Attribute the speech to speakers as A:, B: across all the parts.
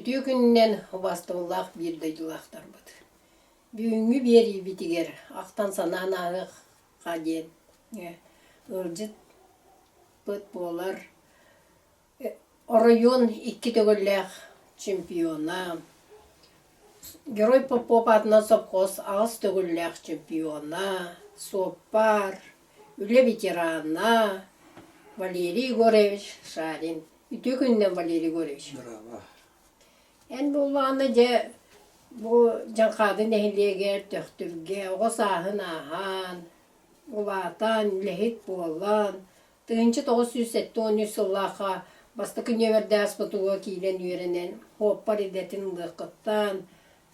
A: Үтүө күнүнэн убаастабыллаах биир дойдулаахтарбыт. Бүгүҥҥү биэриибитигэр ахтан-санаан ааһыахха диэн ыалдьыппыт буолар Оройуон икки төгүллээх чемпиона, Герой Попов аатынан сопхуос аҕыс төгүллээх чемпиона, суоппар, үлэ ветерана Валерий Егорович Шарин. Үтүө күнүнэн, Валерий Егорович.
B: Браво.
A: Эн буоллаҕына дьэ бу Дьаҥхаады нэһилиэгэр Төхтүргэ оҕо сааһын ааһан, улаатан, үлэһит буолан, 1973 сыллаахха бастакы нүөмэрдээх СПТУ-га киирэн үөрэнэн, суоппар идэтин ылыаххыттан,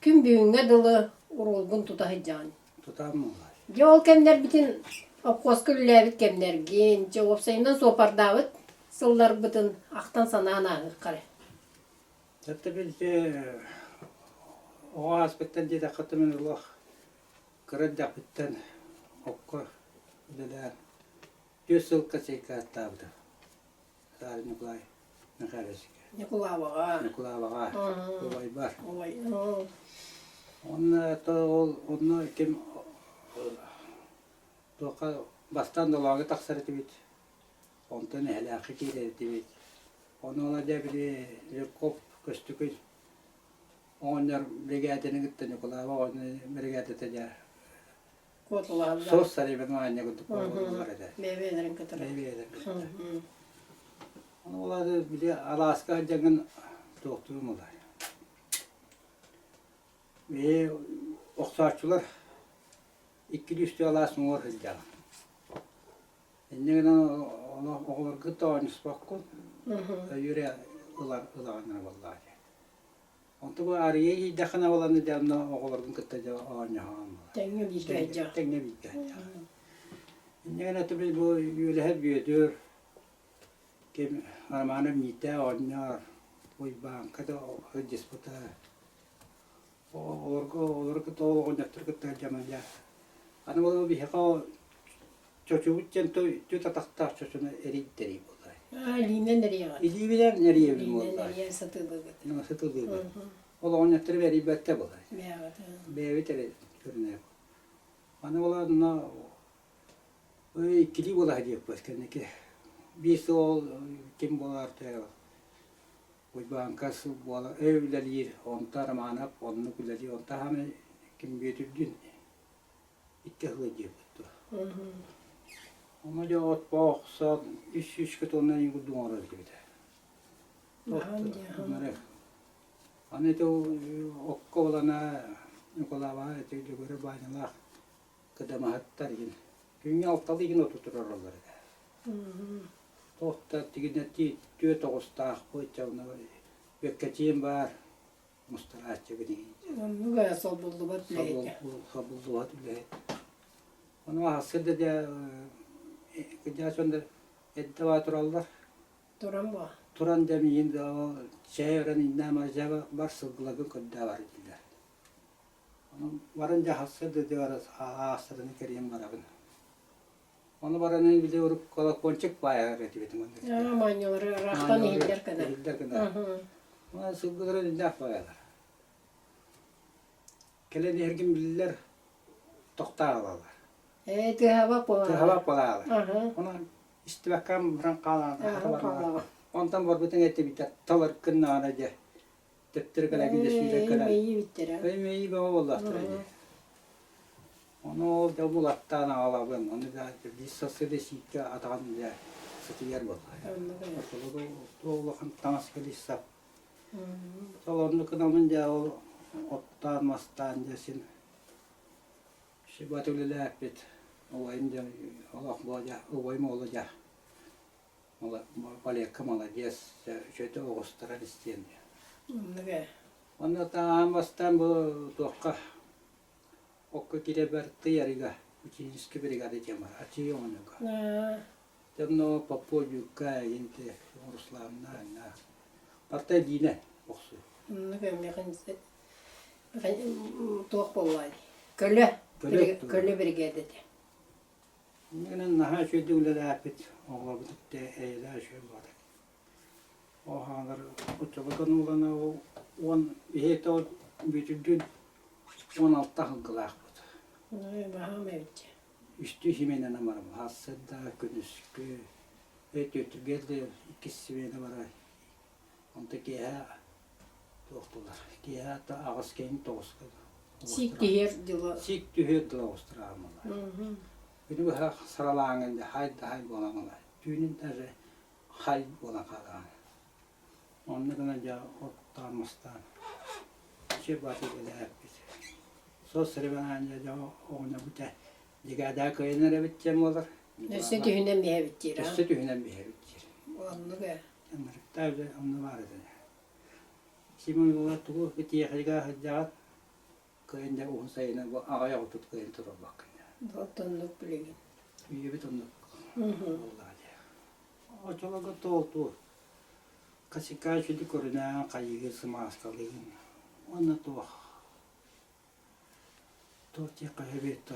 A: күн бүгүҥҥэ дылы уруулгун тута сылдьаҕын.
B: Тутаам буолар.
A: Дьэ ол кэмнэрбитин обхуоска үлэлээбит кэмнэргин, дьэ уопсайынан суоппардаабыт сылларбытын ахтан-санаан ааһыахха эрэ.
B: Дьэ билти оҕо ааспыттан диэтэххэ мин олох кыра эрдэхпиттэн окко үлэлээн Түөрт сыл качайкааттаабыта. Саарый Ньукулай Михайловичка.
A: Ньукулаабаҕа.
B: Ньукулаабаҕа. Убайбар.
A: Убай.
B: Онно то ол онно ким туохха бастаан долоого тахсар этибит. Онтон эһэлээххэ киирэр этибит. Ону ола дьэ били Лерков Көстүкүн оҕонньор биригээдэни кытта Ньукулааба оҕонньор биригээдэтэ дьэ
A: Куоталаһаллар.
B: Сос соревнование курдук буолаллар этэ.
A: Бэйэ-бэйэлэрин кытары.
B: Бэйэ-бэйэлэрин кытары. Ону олары били алааска сылдьаҥҥын туохтуум ылар. Бэйэ охсооччулар иккилии-үстүү алаас уҥуор сылдьаҕын. Инньэ гынан оҕолорго да оонньоспоккун, өйүрэ ылар ылаҕын эрэ буоллаҕа дии. Онто бу арыйа иһийдэххинэ буолан дьэ онно оҕолоргун кытта дьэ оонньоһоон буолар.
A: Тэҥҥэ бииргэ сылдьаҕын.
B: Тэҥҥэ бииргэ сылдьаҕын. Инньэ гынан ити бу Үөлэһэ Бүөтүр, ким Романов Миитээ оҕонньор, Уйбааҥка да сылдьыспыта. Олорго олору кытта ол оҕонньоттору кытта сылдьаммын дьэ. Аны ол биһиэхэ Чочубут диэн түөрт атахтаах чочуну эрийдэрий буолар.
A: Аа, илиинэн эрийэҕин.
B: Илиибинэн эрийэбин
A: Илиинэн
B: буоллар.
A: эрийэн сатыылыыбыт.
B: Сатыылыыбыт. Ол оҕонньоттору эрийбэттэ буолар.
A: Бэйэҕит.
B: Бэйэбит эрэ көрүнэр. Аны буолар иккилии буола диэппит кэнники. Биир сыл ол ким буолар Уйбааҥка сыл буола үлэлиир, онто Романов оннук үлэлиир, онто хаамай ким Бүөтүрдүүн икки сыл диэбит дуо. Ону дьэ отпоо охсон үс сүүскэ тонна курдук оҥорор этибит. Аны ити окко булана Ньукулаабаҕа ити Дьөгүөрэ Баанньалаах кыдамаһыттар игин күҥҥэ алталыы игин оту турараллар этэ. Туох да тигинэтии түөрт оҕустаахпыт дьэ онно Бүөккэчиин баар мустарааччыбын
A: Оннук ээ солбуллубат үлэһит.
B: Солбуллубат үлэһит. Ону аһасыр да дьэ кырдьаҕас дьон эрдэ баа тураллар.
A: Туран буо.
B: Туран дьэ миигин да чэй өрөн иннээн дьэ бар сылгыларгын көрдөө бар дииллэр. Ону баран дьэ аһасыр да дьэ аастарыны кэрийэн барабын. Ону баран били урут колокольчик баайар этибит.
A: Аа, маанньалары ыраахтан иһиллэр гына.
B: Иһиллэр гына. Сылгылары иллээх баайалар. Кэлэн иһэргин биллэр тохтоо ылаллар.
A: Ээ, тыаһабат буолаалар.
B: Тыаһабат буолаалар. Онон истибэккэ баран хаалаан Онтон барбытыҥ этибитэ талар кыннаана дьэ төптөрү кэлэги дьэ сүүрэр кэлэн.
A: Мэйии бүттэрэ.
B: Мэйии бөҕө буоллахтара дии. Ону ол дьэ булаттаан аҕалабын, ону да биир сарсыарда сииккэ атаҕын дьэ сытыйар буолла. Ортолору улахан таҥас кэлиссап. Сол оннук гынабын дьэ ол оттоон мастаан дьэ син шибат үлэлээппит убайым дьэ олох буо дьэ убайым уола дьэ Валекка молодец үчүгэй оҕустаран истиэн дьэ.
A: Оннук ээ.
B: Онно аан бастаан бу туохха Окко кирэбэр тыйарыга ученическай бригада тема ачыы оҥонуга. Дьонно Попов Юка инте Русланна на парта диинэ охсу.
A: Туох буоллай? Көлө. Көлө биригээдэтэ.
B: Иннинэн наһаа үчүгэйдик үлэлээппит оҕолорбут эйэлээх үчүгэй буолар. Оһаалар оччолорго нулана ол. Уон биһиэхэ ол бүтүрдүүн 16 сылгылаахпыт.
A: Баһаам эбит.
B: Үстүү симиэнэн барам. Сарсыарда, күнүскү, өтүөтүгэр да иккис симиэнэ барар. Онто киэһэ туохтулар. Киэһэ аҕыс кэҥ тоҕуска
A: Сиик түһүөр дылы.
B: Сиик түһүөр дылы оҕустараамалар. Күнү быһа саралааҥын да хай да хай буолан ылар. Түүнүн даже хай буолан хаалаҕын. Онно гынан дьэ оттоон мастаан сир баатыр үлэлээппит. Сос-сырыбанаан дьэ оҕонньорбут дьэ дьигээдээ кыайан эрэбит диэн буолар.
A: Өссө түһүнэн биһэбит диир
B: Өссө түһүнэн биһэбит диир.
A: Оннук ээ.
B: Ынырыктаах дьэ онно баар этэ. Симон буолар тугу тиэхигэ сылдьаҕыт кыайан дьэ уһун сайына бу аҕай оҕотут кыайан турарбаккын.
A: Вот оннук билигин.
B: Үйэбит оннук буоллаҕа дии. Оччолорго туол-туол Косяка үчүгэй көрүнээн хайыыгын сымааскалыыгын уонна туох туох диэххэ сөбүй то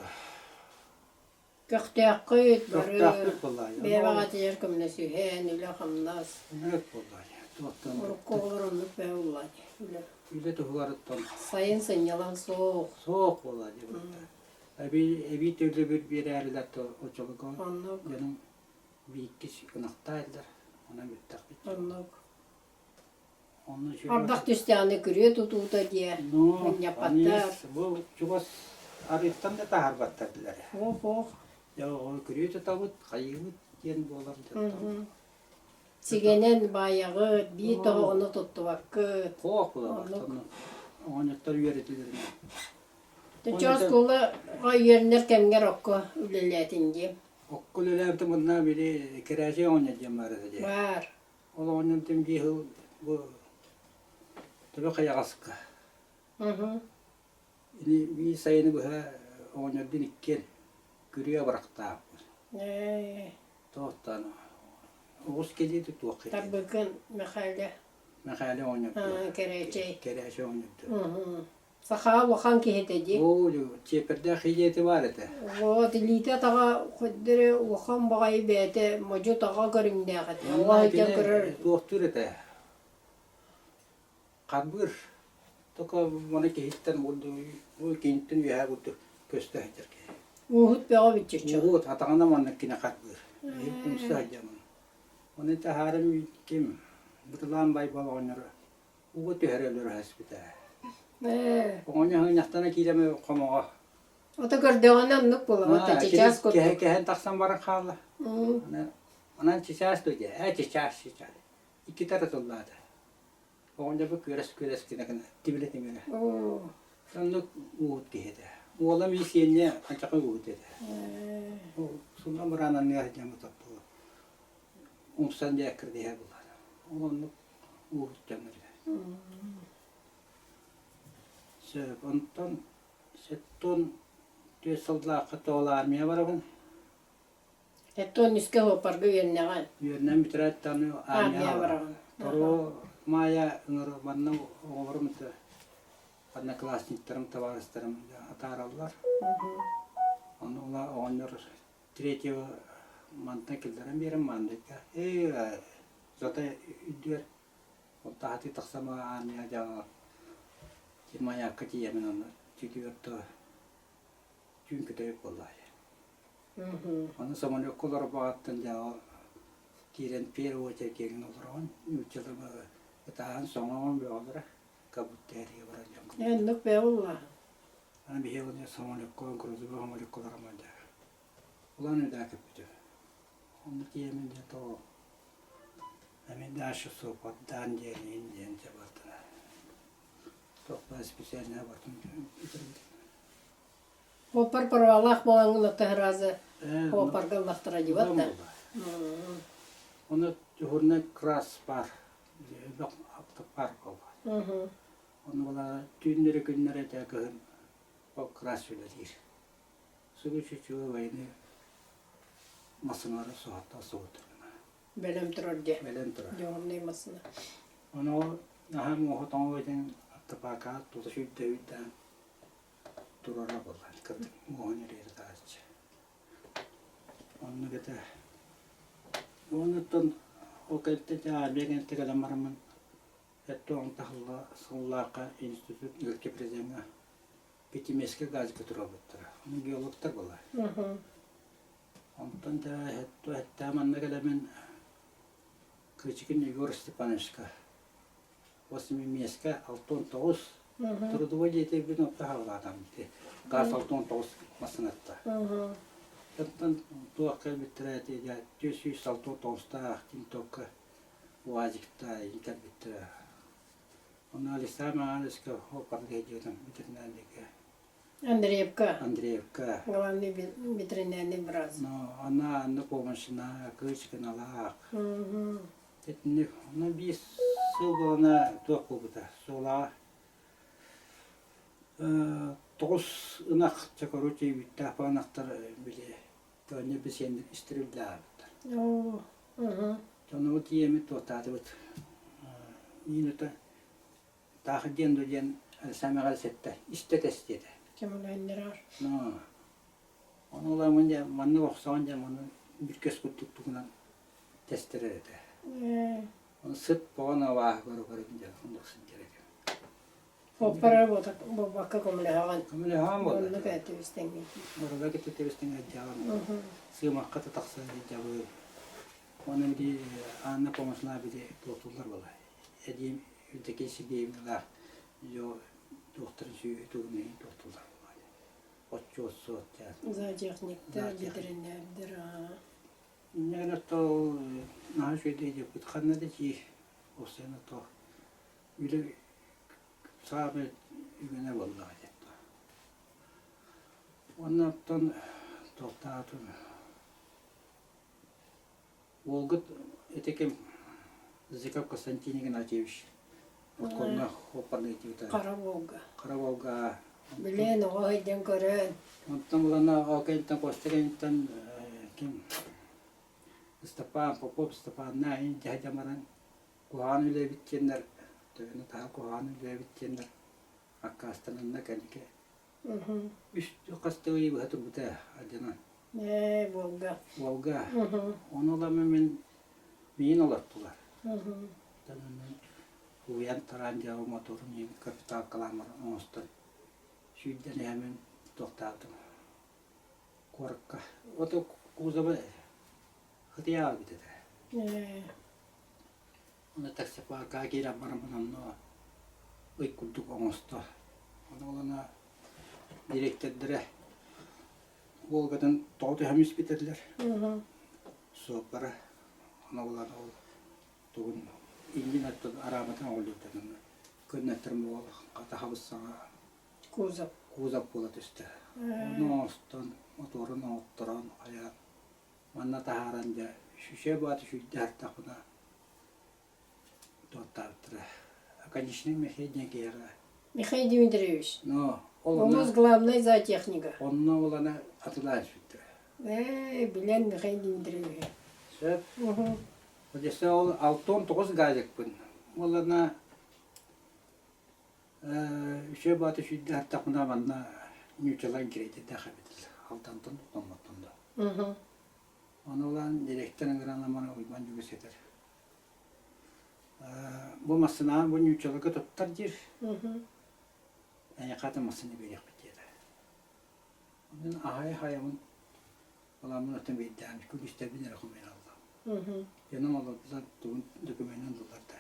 A: Көхтөөххүт бары
B: көхтөөхпүт буоллаҕа
A: бэйэ баҕатыгар көмөлөсүһэн үлэ-хамнас
B: Ынырык буоллаҕа туохтан
A: урукку оҕолор оннук бэйэ буоллаҕа үлэ
B: үлэ туһугар оттон
A: сайын сынньалаҥ суох
B: суох буоллаҕа дии эбии эбии төлөбүр биэрээрилэр то оччолорго
A: оннук
B: дьонум бииккис ынахтаайдылар онон бүттэхпит
A: оннук
B: Онно
A: ардах түстэҕинэ күрүө тутуута диэ
B: Ну,
A: мунньаппаттар
B: бу чугас арыыттан да таһаарбаттар билэр.
A: Ох ох
B: Дьэ, ол күрүө тутабыт, хайыыбыт диэн буолар дьонтон.
A: Сигэнэн баайаҕыт, биир тоһоҕону туттубаккыт.
B: Хоох буолар. Оҕонньоттор үөрэтилэринэн.
A: Чэ оскуолаҕа үөрэнэр кэмҥэр окко үлэлээтин дии.
B: Окко үлэлээбитим уонна били кэрээчэй оҕонньор диэн баар этэ дии.
A: Баар.
B: Ол оҕонньордум дии сыл бу төбө хайаҕаска. Ини биир сайыны быһа оҕонньордун иккиэн күрүө абырахтаахпыт.
A: Ээ.
B: Туохтан оҕус кэлиитэ туох кэлиитэ.
A: Тарбыкын Михаля.
B: Михаля оҕонньордуо.
A: Кэрээчэй.
B: Кэрээчэй оҕонньордуо.
A: Саха улахан киһитэ дии.
B: Оо, чиэпэрдээх илиитэ баар этэ.
A: Вот илиитэ-атаҕа хөддөрө улахан баҕайы бэйэтэ модьу-таҕа көрүҥнээх этэ. Оҕо сылдьан көрөр.
B: Туохтуур этэ. Харбыыр. Только маны киһиттэн бу киниттэн үөһээ курдук көстө сылдьар киһи.
A: Ууһут бөҕө бүччүччү.
B: Ууһут атаҕына маннык кини харбыыр. Умса сылдьамын. Оны таһаарым ким Бытылаан Байбал оҕонньоро Ууга түһэрэ өлөрө сыспыта.
A: Ээ.
B: Оҕонньор сыҥньахтана киирэмэ хомоҕо.
A: Ото көрдөҕүнэ оннук буолар, ото чычаас курдук.
B: Кэһэн тахсан баран хаалла. Онон чычаас дуо дии, ээ чычаас чычаас. Иккитэ эрэ тыллаата. Оҕонньорбут күөрэс-күөрэс гына-гына тибилэ-тимирэ. Оннук ууһут киһи этэ. Уола мин сиэнньэ ханчака ууһут этэ. Суллан баран анныгар сылдьан топпула. Умсан дьээккирдиһэ булар. Ол оннук ууһут дьоннор Сөп, онтон сеттон түөрт сыллаахха тоҕо армия барабын.
A: Сеттон үскэ уоппарга үөрэнэҕин.
B: Үөрэнэн бүтэрээт даҕаны
A: армия бараҕын.
B: Торо Маайа ыҥыр манна оҕолорум одноклассниктарым, табаарыстарым атаараллар. Ону ыла оҕонньор третьего мантан киллэрэн биэрэн Маандайга ээ зато үрдүгэр Таһатыы тахсан армия дьаҥа маякка тиийэмин онно четвертого түүн көтөйүк буоллаҕа Ону самолекка олорбоҕуттан дьаҕа киирэн первый очередь киэҥин олороҕун нууччалар ытаһан соҥоон бөҕөлөрө как будто эрийэ барар дьон
A: Оннук бэйэ буолла.
B: Аны биһиги оны самолекка грузовой самолекка олороммут дьэ Улан Үдээ көппүтүм. Онно тиийэммин дьэ тоҕо Эмин дальше суоппардаан диэн диэн дьэ бардына. Туохпа специальная бартын
A: Оппар правалаах буолаҥҥын оттоһуразы оппарга ыллахтара дьибат да.
B: Оны дьуһурнай крас бар, элбэх автопарк буолла. Оны була түүннэри күннэри этэ кыһын ол крас үлэлиир. Субу-чучуга войны массыыналары соһутта соһутар
A: Бэлэм турар диye.
B: Бэлэм турар.
A: Дьоһуннай массыына.
B: Ону наһаа муоһу тоҥо этин аттапаакаҕа тута сүүрдэ үүрдээн турара буолла. Кырдык муоһун ириэрэ таһааччы. Оннук этэ. Онуттан ол кэлтэ армия кэнниттэн кэлэн бараммын. Сэттэ таһылла сыллаахха институт ГКПРЗ-ҥа Пятимеске газика туруорбуттара. Ону геологтар буолар. Онтон дьэ эттээх манна кэлэмин Кычыкин Егор Степановичка 8 миэскэ 69 трудовой деятельбин орто хаалаатам газ 69 массыынатта. Оттон туох кэлбиттэрэ дьэ 469-таах тинтокка УАЗиктаа кэлбиттэрэ. Онно Александр Ивановичка оппарга дьиэтин ветеринарника
A: Андреевка.
B: Андреевка.
A: Главный ветеринарный врач.
B: Но она Анна помощина, Кычкиналаах. Итинник, ну биир сыл буолана туох буолбута, суолаҕа тоҕус ынах, чэ короче, үүттээх баҕанахтар били Тоня бисиэннэр истребляабыттар. Дьонубут ийэмит туохтаатыбыт. Минута таах диэн ду диэн самэҕэ сетте истэ тэс диэтэ.
A: Кемулэннэрар.
B: Но ону ыламын дьэ маннык охсоон дьэ маны бүркэс курдук тугунан тэстэрэр этэ. Оны сыт боҕон абааһы көрө көрөбүн дьэ оннук сылдьар этим.
A: Оппара буолбакка көмөлөһөҕүн.
B: Көмөлөһөҕүн буолла.
A: Оннук этибистеҥҥин.
B: Барыла кытта тэбистеҥ эддьаҕын. Сыымахха да тахсан дьабы. Оны били Анна Помосна били туохтуллар буола. Эдиим Евдокия Сергеевналаах йо туохтарын сүү тугун туохтуллар буола. Отчуот суот дьаа.
A: Зоотехниктар, ветеринардар.
B: Инньэ то наһаа үчүгэй диэппит ханна да дии осена то үлэ саамай үгэнэ буоллаҕа диэн. Уонна оттон туохтаатым уолгут ити ким Зыков Константин Игнатьевич Отконно хоппаны итибитэ.
A: Хара Волга.
B: Хара Волга.
A: Билэн оҕо сылдьан көрөн.
B: Онтон булана ол кэнниттэн Костя кэнниттэн ким Степан Попов Степанна ин дьаһдьа баран куһаҕан үлэбит диэннэр төбөнү таһа куһаҕан үлэбит диэннэр аккаастананна кэнники үс хас да ыйы быһа турбута алдьанан.
A: Ээ, Волга.
B: Волга. Ону ыламмын мин миин олортулар. Уйан тараан дьаабы моторун иин капиталкалаан баран оҥостон сүүрдэн иһэммин туохтаатым куоракка ото кузовы хытыйа эбит этэ. Ону таксопаркаҕа киирэн бараммын онно ый курдук оҥосто. Ону олоно дириэктэрдэрэ Волгатын тоҕо түһэн испитэллэр. Суоппара ону булан ол тугун иннин оттон арааматын оҕолуурдан көннөттөрүм буол хата хабыс-саҥа
A: Кузов.
B: Кузов буола түстэ. Ону оҥостон, моторун оҥотторон хайаан манна таһааран дьэ шүшэ бааты шүйдэ артахпына туоттаабыттара. Оконечный Михаил диэн киһиэхэ
A: Михаил Дмитриевич.
B: Но ол
A: Улуус главнай зоотехнига.
B: Онно олана атылаан сүттэ.
A: Ээ, билэн Михаил Дмитриевич.
B: Сөп. Одесса ол 69 газикпын. Олана үчүгэй баҕайы сүүрдэ сыттахпына манна ньуучалаан кирэйдэрдээх эбит Алтантан Томмоттон да. Ону ылан директор ыҥыран ылан Уйбаан Дьүгүс этэр. Бу массыынаҕын бу ньуучаларга туттар диир. Эйиэхэ атын массыына биэриэхпит диэтэ. Онон аһай хайабын Аламмын оттон биирдээн күлүүстэрбин эрэ хомуйан ыллым. Дьонум олордулар тугун докуменын ыллар да.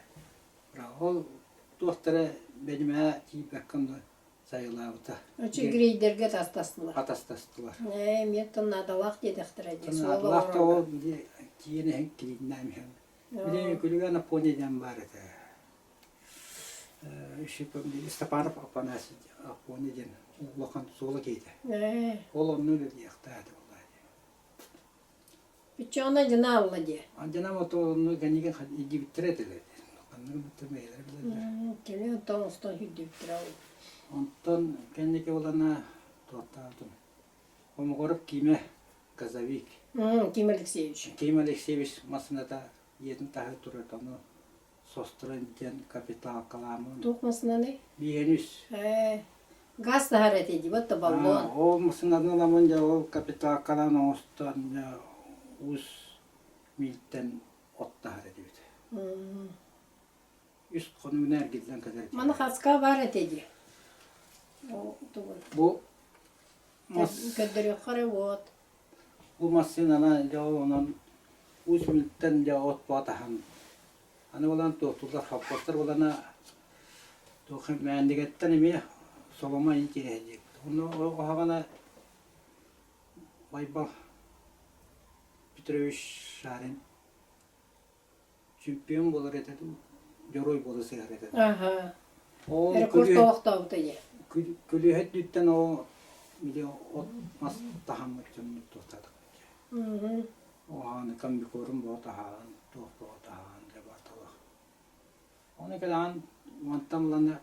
B: Бірақ ол туохтара бэдимээ тиийбэккэ онно сайылаабыта.
A: Очо грейдергэ тастастылар.
B: Атастастылар.
A: Ээ, эмиэ наадалаах диэтэхтэрэ дии.
B: Наадалаах да ол тиийэн иһэн килииннээн иһэн. Били күлүгэн Апония диэн баар этэ. Степанов Апанасий Апония диэн улахан суола киһитэ. Ол онно үлэлиэхтээх этэ буоллаа дии.
A: Биччоҕуна дьанаалла дии.
B: Дьанаам ото онно кэннигэ илдьибиттэрэ этилэр. Ханнык быттар бэйэлэрэ билэллэр.
A: Кини онтон оҥостон сүүрдүбүттэрэ ол.
B: Онтон кэнники булана туохтаабытым. Хомоҕоров Киимэ газовик.
A: Ким Алексеевич.
B: Ким Алексеевич массыыната дьиэтин таһыгар турар ону состорон диэн капиталкалааммын.
A: Туох массыынаный?
B: Биэһин үс.
A: Ээ, газ таһар этэ дии, вот баллон.
B: Ол массыынаны ыламмын дьэ ол капиталкалаан оҥостон дьэ уус миилтэн от таһар этибит. Үс хонугунан эргиллэн кэлэр этилэр.
A: Маны хаска баар этэ дии. Ол тугун?
B: Бу мас
A: Көрдөрүөххэ эрэ вот.
B: Бу массыынанан дьэ ол онон Уус Мүлтэн дьэ от таһан аны булан туохтууллар холкуостар булана туох Мээндигэттэн эмиэ соломо интириэһэ диэбит. Онно оһоҕоно Байбал Петрович Шарин чемпион буолар этэ дуу, дьоруой буола сыһар этэ дуу.
A: Аха.
B: Ол
A: Рекорд олохтообута дии.
B: Күлүһэ өттүттэн ол били от мас таһаммыт дьоннор туохтаатах. Оһааны комбикорм боо таһаан, туох боо таһаан дьэ барталах. Оны кэлэҕин мантан ылана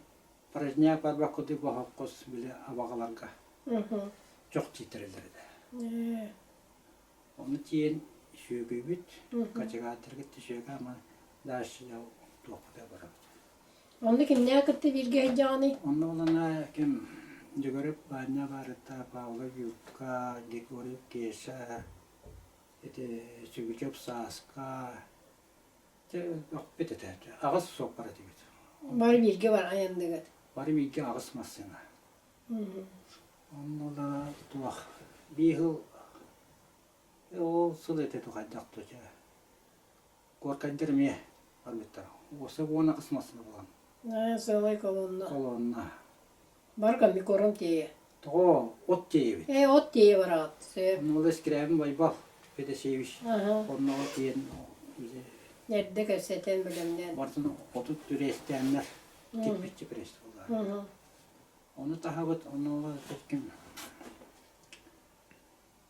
B: порожняк барбах курдук боһоккос били абаҕаларга чох тиийтэрэллэр этэ. Ону тиийэн сүөгүйбүт, кочегардаргыт сүөгэ ама дальше туохпута барабыт.
A: Онно кимнээх кытта бииргэ сылдьаҕыный?
B: Онно булана ким Дьөгүөрүп Баанньа баарыта, Павлов Юрка, Григорьев Кеша, ити Сүгүчүөп Сааска, дьэ өхпүт этэ. Аҕыс суоппар этибит.
A: Бары бииргэ бар айанныгыт.
B: Бары бииргэ аҕыс массыына. Онно да туох биир сыл ол сыл этэ тухайдах туча Куоркайдар эмиэ барбыттар. Уоса уон аҕыс массыына буолан.
A: Ээ, сыалай колонна.
B: Колонна.
A: Бар комбикорм тиэйэ.
B: Тоҕо от тиэйэбит.
A: Ээ, от тиэйэ бараҕыт. Сөп.
B: Онно ол Эскирээбин Байбал Федосеевич
A: Аха.
B: онноҕо тиийэн
A: Эрдэ кэпсэтэн бэлэмнээн.
B: Бартын отут түрээстээннэр кирпиччи пресс буоллар. Ону таһабыт, онно ким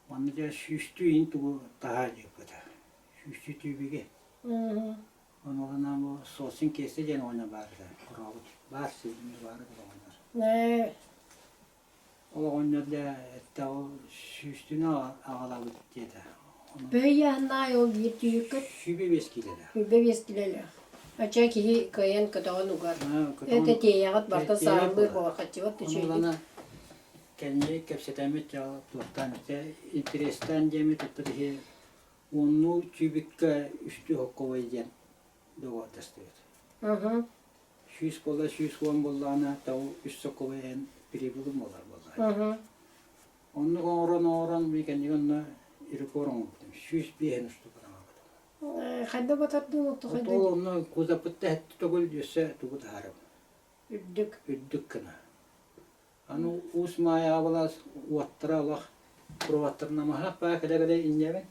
B: Манна дьэ сүүстүү иһин тугу таһаа диэбитэ. Сүүстүү түүбүгэ. Ону ылынан бу Сосин Киэсэ диэн оҕонньор баар этэ. Хорообут. Баар сирдиҥҥэ баар эбит оҕонньор. Ол оҕонньор дьэ этэ ол сүүстүүнү аҕалабыт диэтэ.
A: Бөйү ол биир түһүккүт.
B: 105 киилэлээх.
A: 105 киилэлээх. Ача киһи кыайан көтөҕөн угар. Это тиэйэҕит барыта саарылыыр буолар-хаччыбат үчүгэйдик.
B: Кэнники кэпсэтэммит дьэ туохтаан дьэ интэриэстээн диэммит оттон иһи уоннуу түүбүккэ үстүү хокковай диэн доҕордостубут. 100 буолла 110 буоллаҕына тау үс сокковай эн прибылым буолар буоллаҕа. Оннук оҥорон оҥорон мин кэнники онно рекорд оҥорбутум. 105 устубут аҕабытым.
A: Хайда батардын отту хайда?
B: Ол онно кузапытта эттэ төгүл өссө тугу таһаарабын.
A: Үрдүк.
B: Үрдүк гына. Аны Уус Маайаҕа былаас уоттара олох проводтарын намыһах баа кэлэ-кэлэ инньэбин.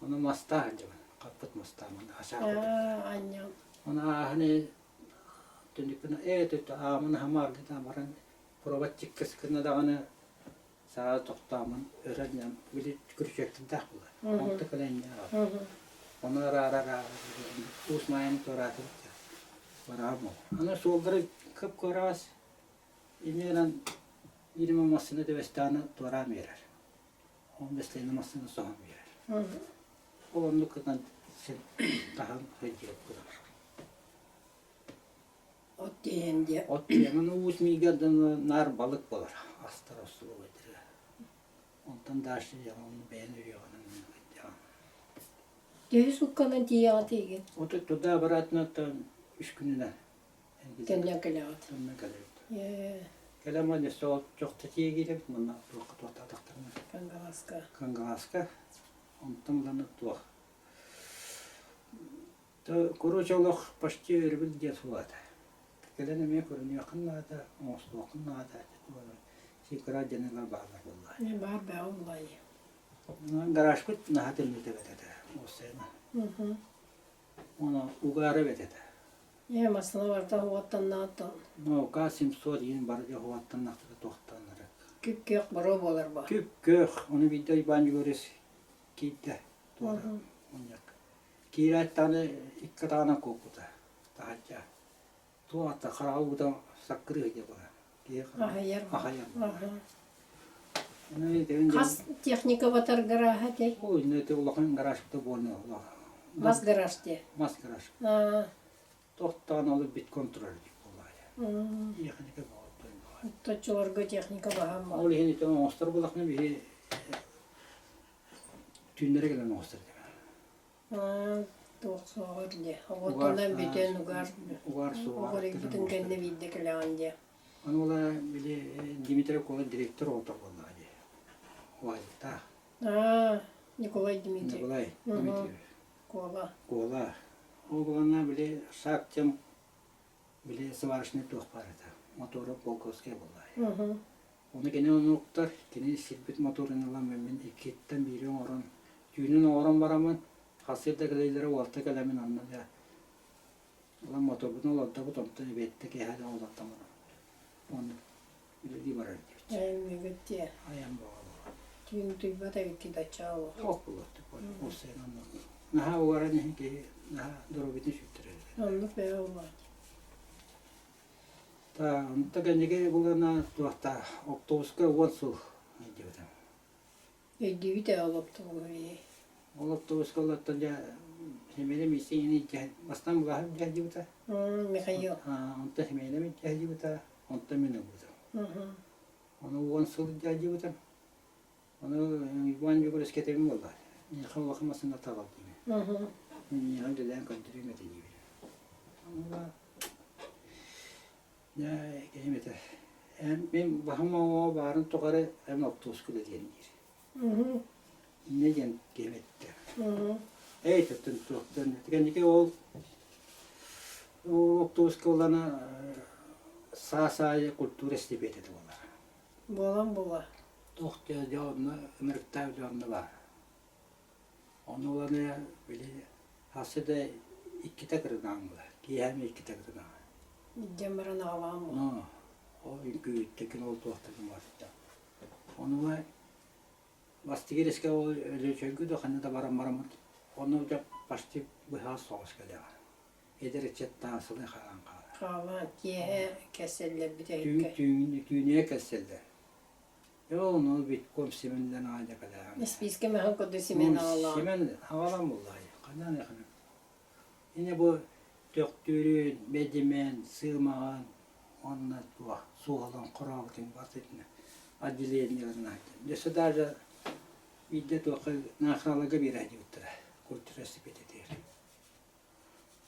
B: Ону мастаах сылдьабын. Хаппыт мастаамын ачаах
A: Анньам.
B: Ону ааһан түннүкпүн ээ түттэ аамын аһамаар баран провод чиккэс гына даҕаны саа тохтоомун өрө анньан били күрүчүөктэрдээх буолар. Онто кэлэ инньэ Ону араара Уус Маайаны туораатыбыт бараам ол. Аны суоллары кып-кыараас Инньэ биирим массыына тэбэстэҕинэ туораан биэрэр. Ол бэстиэнэ массыына соһон биэрэр. Ол оннук гынан син таһан сылдьыбыппыт.
A: От тиэйэн диэ.
B: От тиэйэн уус миигэр наар балык буолар. Астар остолобуойдарга. Онтон дальше дьэ бэйэн үрүөҕүнэн
A: Төһө суукканан тиийэҕит тиийгин?
B: Вот туда обратно үс күнүнэн
A: Төннөн кэлэҕит.
B: Төннөн кэлэбит. Кэлэн баран өссө ол чохто тиэгиирэбит манна туохха туохтаатахтарына.
A: Кангаласка.
B: Кангаласка. Онтон ылана туох. То короче олох почти өрөбүл диэн суолата. Кэлэн эмиэ көрүнүөххүн наада, оҥостуоххун наада. Сикра дьаныылар бааллар буоллаа.
A: Баар баа буллай.
B: Гаражпыт наһаа тымныыта бэт этэ. Уоссайна. Ону угаара эбит этэ.
A: Ээ, массыына барыта уоттаннааттан.
B: Наука 700 диэн бары дьэ уоттаннахтара туохтаннара.
A: Күп-күөх боруо буолар бо.
B: Күп-күөх. Ону биирдэ Уйбаан Дьөгүөрүс киирдэ туора мунньах. Киирээт даҕаны икки атаҕынан куоппута. Таһырдьа. Туох ата хараҕа уута саккырыы сылдьар буолар. Киһи
A: Аһыйар.
B: Аһыйар.
A: Хас техника батар гарааһа этэй?
B: Ой, ну это улахан гаражта буолна.
A: Мас гараж дии.
B: Мас гараж. Тохтоон ол биткон турар буоллаҕа. Техника буолла.
A: Точчолорго техника баһаам
B: Ол иһин ити оҥостор булахна биһи түүннэри кэлэн оҥостор.
A: Туох суоҕар дии. Оҕотунан бүтэн угар
B: Угар суоҕар.
A: Оҕоруйбутун кэннэ биирдэ кэлэҕин дии.
B: Ону ола били Дмитрий Кола директор оҕото буоллаҕа дии. Уазиктаах.
A: Аа, Николай Дмитриевич.
B: Николай Дмитриевич.
A: Куола.
B: Куола. Ол буланна били шаг тем били сварочный туох баар этэ. Мотора Полковская буоллаҕа. Ону кини онуктар, кини сирбит моторун ылан мин иккиттэн биири оҥорон, түүнүн оҥорон бараммын, хасыыр да кэлэллэрэ уолта кэлэмин онно дьэ ылан моторбутун олордобут, онтон эбиэттэ киэһэ да олортон баран оннук үлэлии барар диэбит.
A: Айан дии.
B: Айан бөҕө буолар.
A: Түүн утуйбат эбиккит оччоҕо.
B: Ох буолар уопсайынан оннук. Наһаа угаран иһин киһи наһаа доруобуйатын сүттэрэр.
A: Оннук бэйэ буолуо.
B: Онто кэнники булана туохта оптуобуска 10 сыл өйдөөбүтүм.
A: Өйдүүбүт ээ ол оптуобуһу
B: Ол оптуобуска олортон дьэ Семеном Исиҥини дьэ бастаан Булаһов дьаһдьыбыта.
A: Михаил.
B: Онтон Семеном дьаһдьыбыта, онтон мин ылбытым. Ону 10 сыл дьаһдьыбытым. Ону Иван Егорович кэтэбин буолла. Миэхэ улахан массыына таҕал диибин. Мин миэхэ үлэлээн көрдөрүөм этэ диибин. Дьэ, киһим этэ, эн мин баһым оҥоҕо баарын тухары эн оптуоска үлэлиэн диир. Инньэ диэн киһим эттэ. Эй, төттөн туохтан кэнники ол ол оптуоска ылана саас аайы культура эстипиэтэ буолар.
A: Буолан буола.
B: Туох дьэ дьэ онно ынырыктаах дьэ онно баар. Ону ыланы били хассы да иккитэ кырынаан буолар. Киэһэ иккитэ кырынаан.
A: Дьэн баран аҕалаан буолар.
B: Ол үҥкүүттэ ол туохтан барда. Ону бастыгы резкэ ол өлөчөйгү да ханна да баран бараммыт. Ону дьэ почти быһа соҕус кэлэҕэ. Эдэр ыччат таансылыы хаалан хаалар.
A: Хаалан киэһэ кэсэллэр бүтэһиккэ.
B: Түүнүө кэсэллэр. Ону битком Семеннен аадьа кэлэҕин.
A: Испиискэ мэһэн курдук Семен аҕалаан.
B: Семен аҕалан буллаай. Ханан яхана. Ини бу Төхтүрүн, Бэдьимэн, Сыымаҕан уонна туох суолун хорообутун барытын отделениеларын Өссө даже биирдэ туохха Наахараларга биэрээдьибиттэрэ культура эстипиэтэтигэр.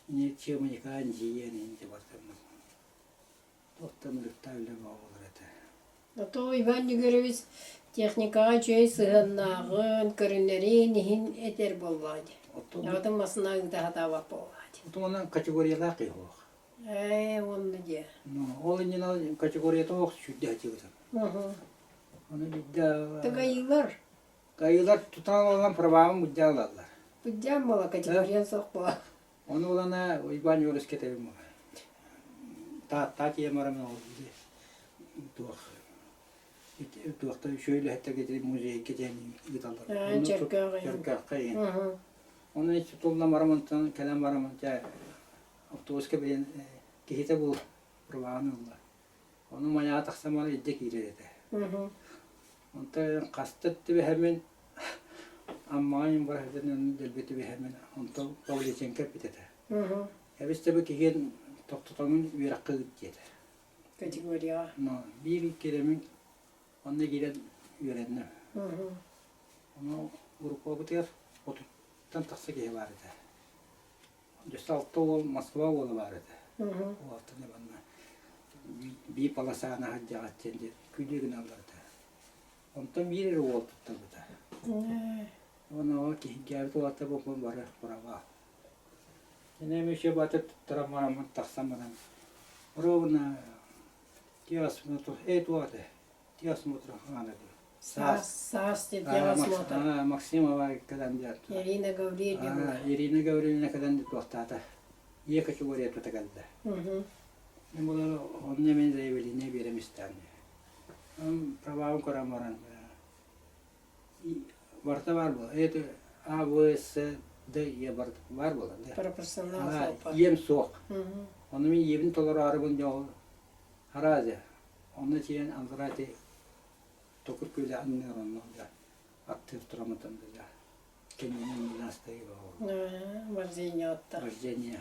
B: Ничего никогда дьиэн инде бартаммын. Туохтан ырыктаа үлэ буолар этэ.
A: Ото Иван Егорович техникаҕа үчүгэй сыһыаннааҕын, көрүнэрин иһин этэр буоллаҕа дии. Оттон массыына ыыта сатаабат буоллаҕа дии.
B: Отуонан категориялаах киһи суох.
A: Ээ, уонна дии.
B: Ол иннинэ категорията суох сүүрдэ сылдьыбытым. Ону биирдэ...
A: Тыгайыылар.
B: Кайыылар тутан ылан праваҕын былдьаан ылаллар.
A: Былдьаан буола категориян суох буола.
B: Ону ылана Уйбаан Егорович кэтэбин буола. Таатта тиийэн баран ол туох туохта үчүгэй үлэһиттэргэ ити музейга диэн ыыталлар.
A: Чөркөөх
B: Чөркөөххө иһин. Ону тутуллан баран онтон кэлэн баран дьэ автобуска билэн киһитэ бу праваҕын ылла. Ону майаҕа тахсан баран илдьэ киирэр этэ. Онтон хаста түбэһэммин Аммаҕа иҥин бара сылдьан онно дэлби түбэһэммин онтон Павличенко эппит этэ. Эбис да бу киһиэн тохтотоҥун үөрэххэ ыыт диэтэ.
A: Категорияҕа.
B: Но биир киирэммин онно киирэн үөрэнним. Ону группабытыгар отуттан тахса киһи баар этэ. Өссө алта уол Москва уола баар этэ. Уолтан манна биир полосаны сылдьаҕыт диэн диэн күлүү гыналлар этэ. Онтон биир эрэ уол туттарбыта. Уонна ол киһиргээбит уолаттар буолбун бары права. Инем еще баты туттаран бараммын тахсан баран ровно теосмотр, эй туох этэ теосмотр хаана
A: Саас, саас диэн теосмотр.
B: Максимова кэлэн диэн.
A: Ирина Гаврильевна.
B: Ирина Гаврильевна кэлэн туохтаата. Ийэ категория тута кэллэ. Мен булар онно мен заявление биэрем истээн. Праваҕын көрөн баран барыта баар буолар. Это А, В, С, Д, Е барыта баар буолар.
A: Пропорционал суоппар.
B: Иэм суох. Ону мин иэбин толороорубун дьэ ол Аразия. Онно тиийэн аллараа ити Токур күөлэ анныгар онно дьэ аттыыр тураммытым да кэннинэн двенадцатый
A: Вождение отта.
B: Вождение.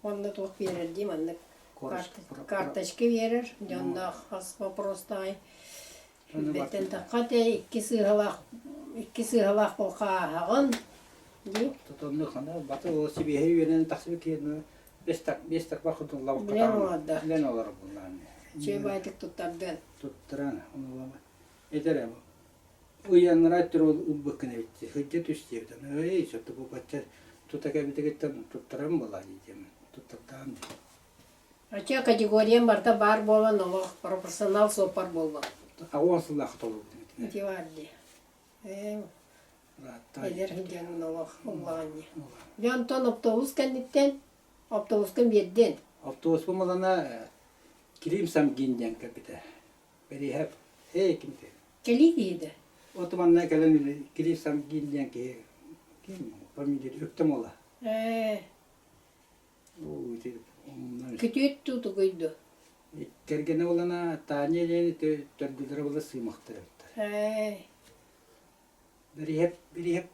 A: Онно туох биэрэр дии маннык карточка биэрэр дьонноох хас вопростаай Сүүрбэттэн тахха те икки сыыһалаах икки сыыһалаах болха ааһаҕын. Дии.
B: Тотоннук хана баты ол сибиэһэй үөнэн тахсыбыт киһи биэс тарбах курдук лабыкка
A: Билэн олордо.
B: Билэн олорор буллаан.
A: Үчүгэй баайдык туттардын.
B: Туттаран ону этэр ыйаннара өттүр ылбыккын эбит сылдьа түс диэбит эй сотто бу бачча тута кэбитигиттэн туттаран буолаа диэтим туттардаан
A: Ача категориям барыта баар буолан олох профессионал суоппар буолла.
B: Аҕа сыллаах толорбутум итини.
A: Ити баар дии. Ээ, эдэр сылдьан олох уллаҕан дии. Дьэ онтон автобус кэнниттэн автобускун биэрдин.
B: Автобуспун булана Клим Самгин диэн кэлбитэ. Бэриэһэп, эй кимти?
A: Кэлии киһи да?
B: От манна кэлэн Клим Самгин диэн киһи ким фамилия Өктөм уола.
A: Ээ.
B: Оо, ити
A: Күтүөт дуу тугуй дуу?
B: Кэргэнэ буолана Таня диэн төрдүлэрэ буола сыымахтар эбиттэр.
A: Ээ.
B: Бэриэһэп, Бэриэһэп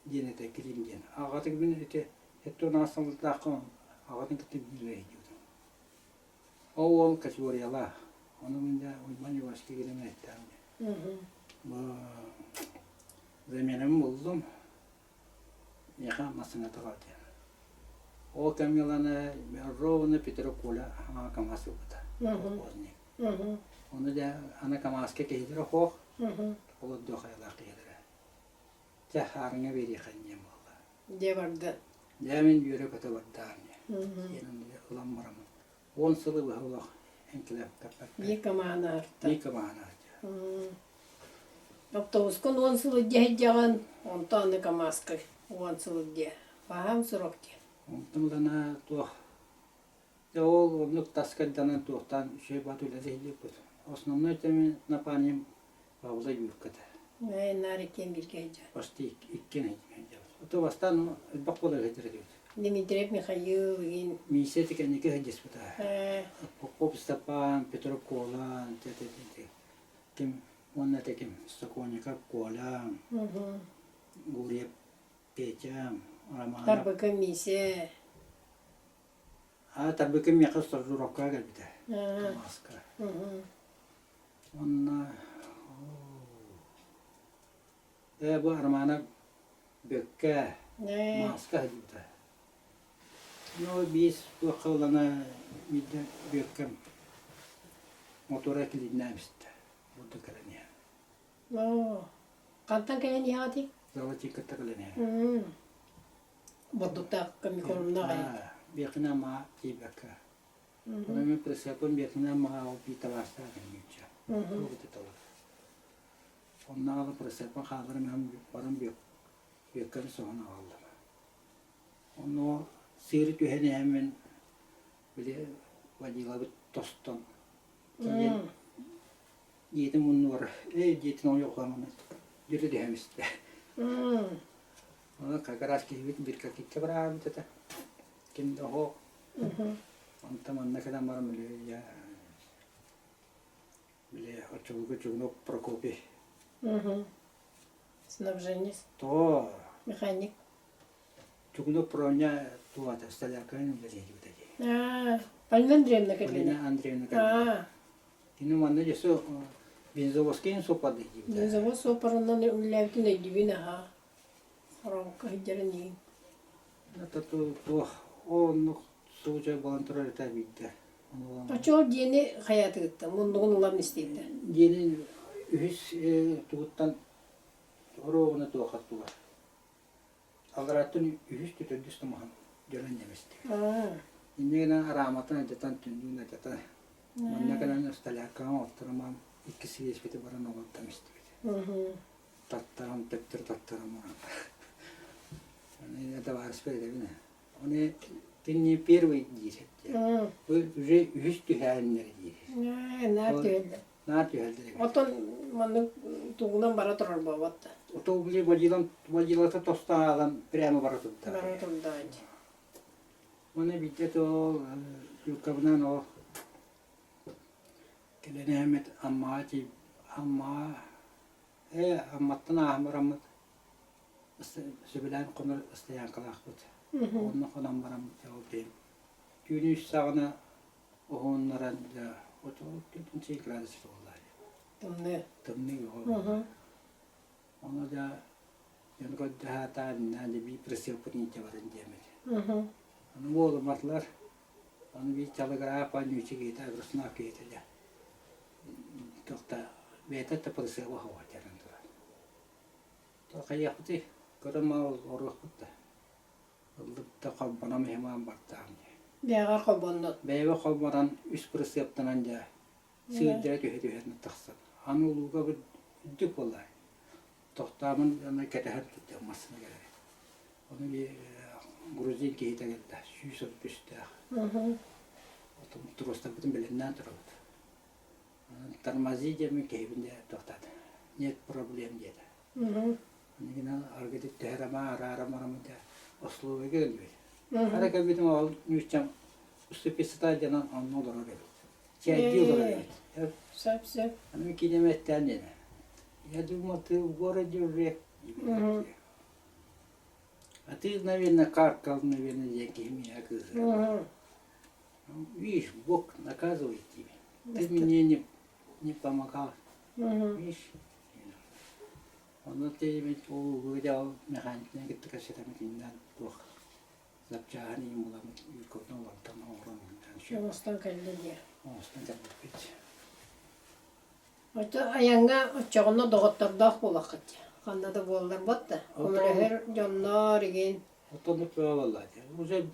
B: диэн этэ Клим диэн. Аҕатык мин ити эттон сыллаахха аҕатын кытта биир диэбитим. Ол уол категориялаах. Ону мин дьэ Уйбаан Ивановичка киирэн эттэҕим. Бу заменам буллум. Миэхэ массыыната баар диэн. Ол кэмҥэ ылан ровно Петр Коля ана КамАЗ ылбыта. Колхозник. Ону дьэ аны КамАЗка киһилэрэ суох, олордуох айылаах киһилэрэ. Чэ, хаарыҥҥа биэриэххэ диэн буолла.
A: Дьэ барда.
B: Дьэ мин үөрэ-көтө бардаан диэн ылан бараммын. 10 сылы быһа олох эҥкилэппэппэт.
A: Биир команда арта.
B: Биир команда арта.
A: Автобускун 10 сыл илдьэ сылдьаҕын, онтон аны КамАЗка 10 сыл илдьэ. Баһаам срок диэ.
B: Онтон ылана туох Дьэ ол оннук таскайданан туохтаан үчүгэй баат үлэлэһиилиэппит. Основной теми напанием Павла Юрката.
A: Ээ, наар иккиэн бииргэ сылдьар.
B: Почти иккиэн сылдьабыт. Ото бастаан элбэх буола сылдьар этибит.
A: Дмитриев Михаил игин.
B: Миисэ тикэнники сылдьыспыта.
A: Ээ.
B: Попов Степан, Петров Кола, ким уонна этэ ким Сокольников Коля, Гурьев Петя, Романов.
A: Тарбыкы Миисэ.
B: А Тарбыкы миэхэ стажировкаҕа кэлбитэ. Камазка. Уонна ээ бу Романов Бөккө мааска сылдьыбыта. Ну биис туохха ылана биирдэ Бүөккэм мотуора килииннээбистэ. Бурдук кэлэн иһэн.
A: Оо, хантан кэлэн иһэҕитий?
B: Золотикаттан кэлэн иһэн.
A: Бурдуктаах комбикормнаах эбит.
B: Биэхинэ маа тиийбэккэ. Онон мин прицепым биэхинэ маа ол биир табаарыстаах кэлмииччэ. Туох ититалар. Оннооҕу прицепым хаалларан баран бүөккэни соһон аҕаллым. Онно сыыры түһэн иһэммин били водилабыт тостон тиийэн дьиэтин муннугар эй дьиэтин ойуохламмын дьөрү түһэн истэ. Онон как раз киһибит биркакикка бараабыт этэ. Ким да оһох. Онтон манна кэлэн баран били я били оччолорго Чугунов Прокопий.
A: Снабженец.
B: То.
A: Механик.
B: Чугунов Проня туата столярканан үлэлиэбит этэ.
A: Аа, Полина Андреевна кэллинэ.
B: Полина Андреевна кэллинэ. Кини манна дьэсэ бензовозка суоппарды диибит.
A: Бензовоз суоппарынан үлэлээбитин өйдүүбүн аһаа. Хоронко сылдьарын иһин.
B: Это туох оннук случай буолан турар этэ биирдэ.
A: Оччоҕо диэни хайаатыгыттан муннугун улам истийтэ.
B: Диэни үһүс тугуттан оруобуна туохат тугар. Алларааттан үһүс төрдүс тумаһын дьонун ньэмистик. Инньэ гынан арааматын алдьатан, түннүгүн алдьатан, манна кэлэн столяркаҕа оттормаан икки сиэспити баран олордон истибит. Таттаран, төттөрү таттаран баран. Оны табаарыспар этэбин Оны ты не первый диир Уже үһүс түһээннэр диир.
A: Наар түһэллэр.
B: Наар түһэллэр.
A: Оттон маннык тугунан бара турар буолбат да.
B: Ото били водилан водилата тостон аалан прямо бара турда.
A: Бара турда.
B: Оны биирдэ то юккабынан ол кэлэн эһэммит Аммаҕа тиий Аммаҕа ээ Амматтан ааһан бараммыт сөбүлээн хонор стоянкалаахпыт. Онно хонон бараммыт дьэ ол бэйэм түүнү үс саҕана уһуннаран дьэ 37 градус буолла.
A: Тымныы.
B: Тымныы оҕо. Ону дьэ. Дьон көрдөһө наада биир присылкатын илдьэ баран диэммит. Аны буолуматылар. Аны биир чалыгыраап ньүүчү киһитэ, Агроснаах киһитэ дьэ. Туохта бэйэтэ да присыла оһоҕо дьаран турар. Хайыахпытый, көрөн мал оруохпут да. Ыллык да холбонон иһимаан бартаам дии.
A: Бэйэҕэр холбоннун.
B: Бэйэбэр холбонон үс присыаптанан дьэ сыырдара түһэ-түһэ тахсан. Аны улууга үрдүк буоллар. Тохтоомун аны кэтэһэн турдум массыына кэлэр. Ону грузин киһитэ кэллэ, 133-тээх. Отон тростарбытын бэлэмнээн турабыт. Тормози диэммин киһибин дьэ тохтоото. Нет проблем диэтэ. Аны аргыты түһэрэмэ, араарам дьэ условига кэлбит. Ара кэлбитим ол нүүччэм уступисата диэн онно олорор эбит. Чээйдии олорор эбит.
A: Сөп, сөп.
B: Аны киинэм эттээн диэнэ. Я думал, ты в городе уже. А ты, наверное, каркал, наверное, диэн киһи миэхэ кыыһырар. Видишь, Бог наказывает тебя. Ты мне не, не помогал. Видишь? Онно тиийбит ол механиканы кытта кэпсэтэммитинэн туох запчааһын иһин буламмыт Юрковна олортон оҥорон
A: Оҥостон кэллэ диэ.
B: Оҥостон кэлбиппит.
A: Оччо айаҥҥа оччоҕуна доҕоттордоох буолаххыт дии. Ханна да буолларбат да. Көмөлөһөр дьонноор игин.
B: Оттоннук буолаллар дии. Уже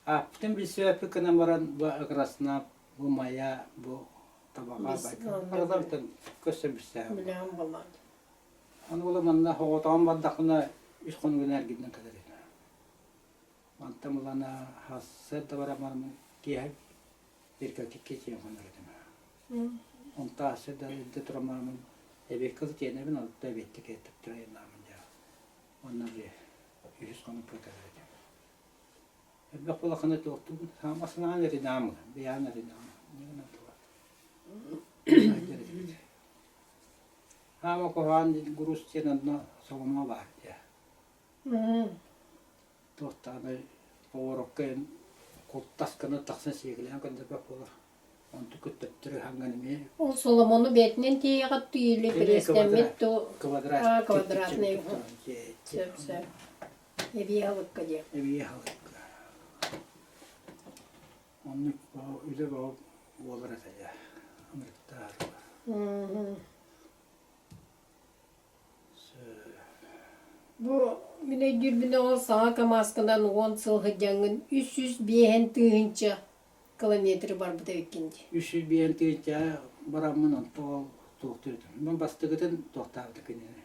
B: ааппытын билсибэппит гынан баран бу Краснап, бу Майа, бу Табаҕа барыларыттан көрсөн билсээҕим.
A: Билэҕин буоллаҕа.
B: Аны була манна оҕотоҕун бардахпына үс хонугунан эргиллэн кэлэр этим. Мантан булана сарсыарда бараммын киэһэ Иркакикки тиийэн хонор этим. Онто сарсыарда эрдэ тураммын эбиэккэ тиэнэбин, онто эбиэттэ киэттик турайнаамын дьэ. Онно дьэ үһүс хонукка кэлэр этим. Элбэх улаханы туохтуубун, хаамасынаан эринаамын, бэйээн эринаамын. Хаама куһаҕан груз диэн онно соломо баар дьэ. Туохтаанай поворокка эн куттас гына тахсан сиэкилээн көрдөрбөт буолар. Онту көттөттөр ыһаҥҥан эмиэ.
A: Ол соломону бэйэтинэн тиэйэҕит или пресстэммит ту
B: квадрат
A: квадратный сөп сөп эбии аһылыкка диэ.
B: Эбии аһылыкка. Оннук үлэ бөҕө буолар этэ дьэ. Ынырыктаах.
A: Бу мин өйдүүрбүнэн ол саҥа КАМАЗканан 10 сыл сылдьаҥҥын 305 тыһыынча километры барбыт эбиккин дии.
B: 305 тыһыынча бараммын онто ол туохтуур этим. Мин бастакытын туохтаабыта кинини.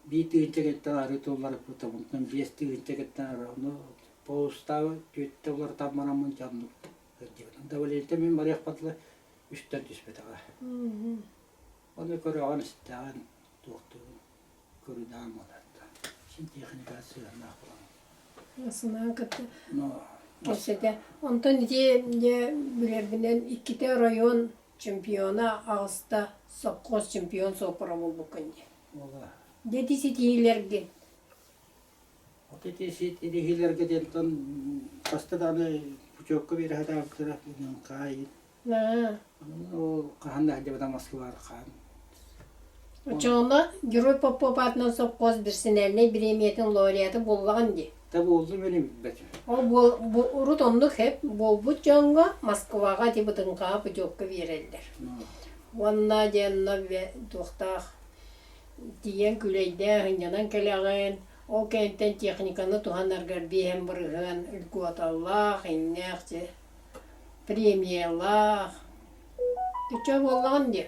B: Биир тыһыынча кэттэн арыы тулларыппыта, онтон 5 тыһыынча кэттэн арыы. Ону полустаабы түөттэ уларытан бараммын дьоннук сылдьыбытым. Давлениета мин барыахпар дылы үстэн түспэтэҕэ. Ону көрөҕүн-истэҕин, туохтугун көрүнэҕин буолар да. Син техникаҕа сыһыаннаах буолан.
A: Сынаан кытта
B: Но
A: кэпсэтэ. Онтон ити дьэ билэрбинэн иккитэ оройуон чемпиона, аҕыста сопхуос чемпион суоппара буолбуккун дии.
B: Буола.
A: Дьэ ити ситиһиилэргин.
B: Вот ити ситиһиилэргэ диэнтэн хаста даҕаны путевка биэрэ сатаабыттара хаайын Ол хаһан да сылдьыбатах Москваҕа хаан.
A: Оччоҕуна Герой Попов аатынан сопхуос персональнай бириэмийэтин лауреата буоллаҕын дии.
B: Та буоллум мин билбэтим.
A: Ол бу урут оннук хэп буолбут дьоҥҥо Москваҕа ити бытыҥхаҕа путевка биэрэллэр. Уонна диэн туохтаах тиийэн күлэйдээн сынньанан кэлэҕин, ол кэнниттэн техниканы туһанаргар биэһэн бырыһыан льготалаах, иннээх дьэ премиялаах. Иччэ буоллаҕын дии.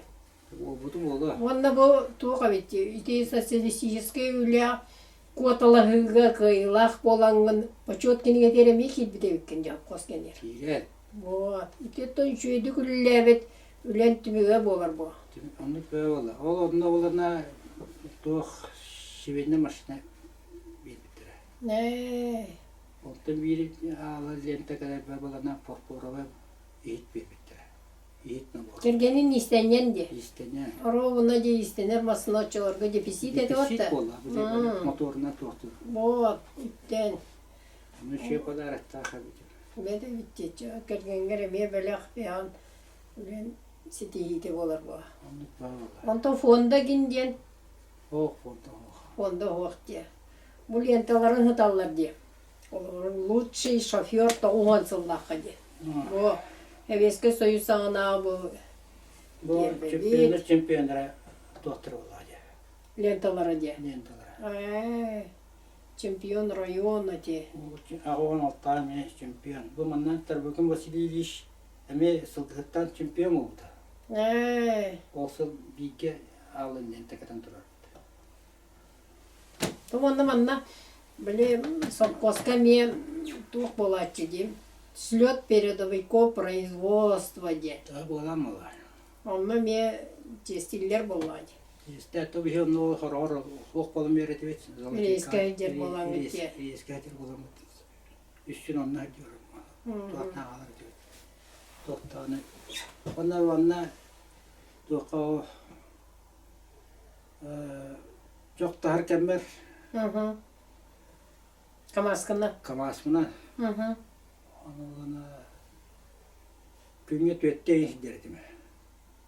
B: Буолбуту буолуо.
A: Уонна бу туох эбит ити социалистическай үлэ куоталаһыыга кыайыылаах буолаҥҥын почет кинигэтигэр эмиэ киирбит эбиккин дьэ хос кэнээр.
B: Киирэр.
A: Вот. Ити оттон үчүгэйдик үлэлээбит үлэн түмүгэ буолар буо.
B: Оннук бөҕө буолла. Ол онно буолана туох швейная машина биэрбиттэрэ.
A: Ээ.
B: Онтон биир аала лента кэлэрбэр балана фарфоровай иһит биэрбиттэрэ. Иһит набор.
A: Кэргэнин иистэнньэн диэ.
B: Иистэнньэн.
A: Оруобуна дьэ иистэнэр массыына оччолорго дефицит этэ
B: Дефицит буолла. Моторунан туохтуур.
A: Вот, үттээн.
B: Ону үчүгэй подароктаах эбит.
A: Бэт эбит кэргэҥҥэр эмиэ бэлэх бэйэҕин үлэн ситиһиитэ буолар буо.
B: Оннук буолла.
A: Онтон фонда гин диэн.
B: Суох, фонда суох.
A: Фонда суох диэ. Бу ленталарын сыталлар диэ. Олору лучший шофер 90 сыллаахха диэ. Бу Сэбиэскэй Союз саҕанааҕы бу
B: Бу чемпионнар чемпионнара туохтара буоллаҕа диэ.
A: Ленталара диэ.
B: Ленталара.
A: Ээ, чемпион района ти.
B: Аҕа алтаа эмиэ чемпион. Бу манна Тарбыкин Василий Ильич эмиэ сылгыһыттан чемпион буолбута.
A: Ээ.
B: Ол сыл бииргэ аалын лента кэтэн турарбыт.
A: Уонна манна били совхозка эмиэ туох буолааччы дии слет передовиков производства диэн.
B: Да буолан буолар.
A: Онно эмиэ чиэстииллэр буоллаҕа дии.
B: Чиэстэ то биһи онно хороҕор суох буолан үөрэтибит.
A: Рейскэ дьэр буоламмыт дии.
B: Рейскэ дьэр буоламмыт. Үссүн онно сылдьыарым. Туохтааҕалар диэбит. Туохтааны. Онно уонна туохха Дьохтоһор кэммэр
A: Камаскына
B: Камаспына Ону күҥҥэ түөртэ иһдэр этим.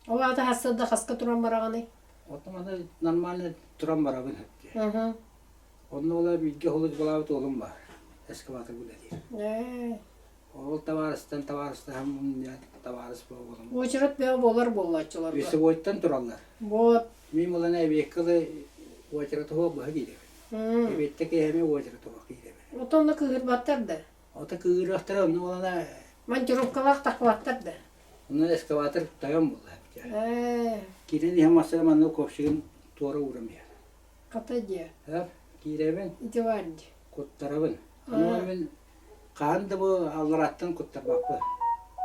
A: Ол аата хассыда хаска туран бараҕыный?
B: Оттон аны нормально туран барабын хэпти. Онно ола бииргэ холуж балаабыт уолум бар. Эскаватор үлэлиир. Ол табаарыстан табаарыстаһам табаарыс буолуом.
A: Очерет бөҕө буолар буоллааччыларга.
B: Весовойтан тураллар.
A: Вот.
B: Мин булана эбиэккэ ылы очерет оһох быһа киирэбин. Эбиэттэ киэһэми очерет оһох киирэбин.
A: Ото онно кыыһырбаттар да?
B: Ото кыыһырыахтара онно булана
A: Монтировкалаах тахпаттар да?
B: Онно эскаватор тойон буолла. Киирэн иһэн массыына манна ковшигын туора ууран иһэр.
A: Хата диэ.
B: Киирэбин.
A: Ити бар дии.
B: Куттарабын. Аны мин Хаһан да бу алларааттан куттарбаппын.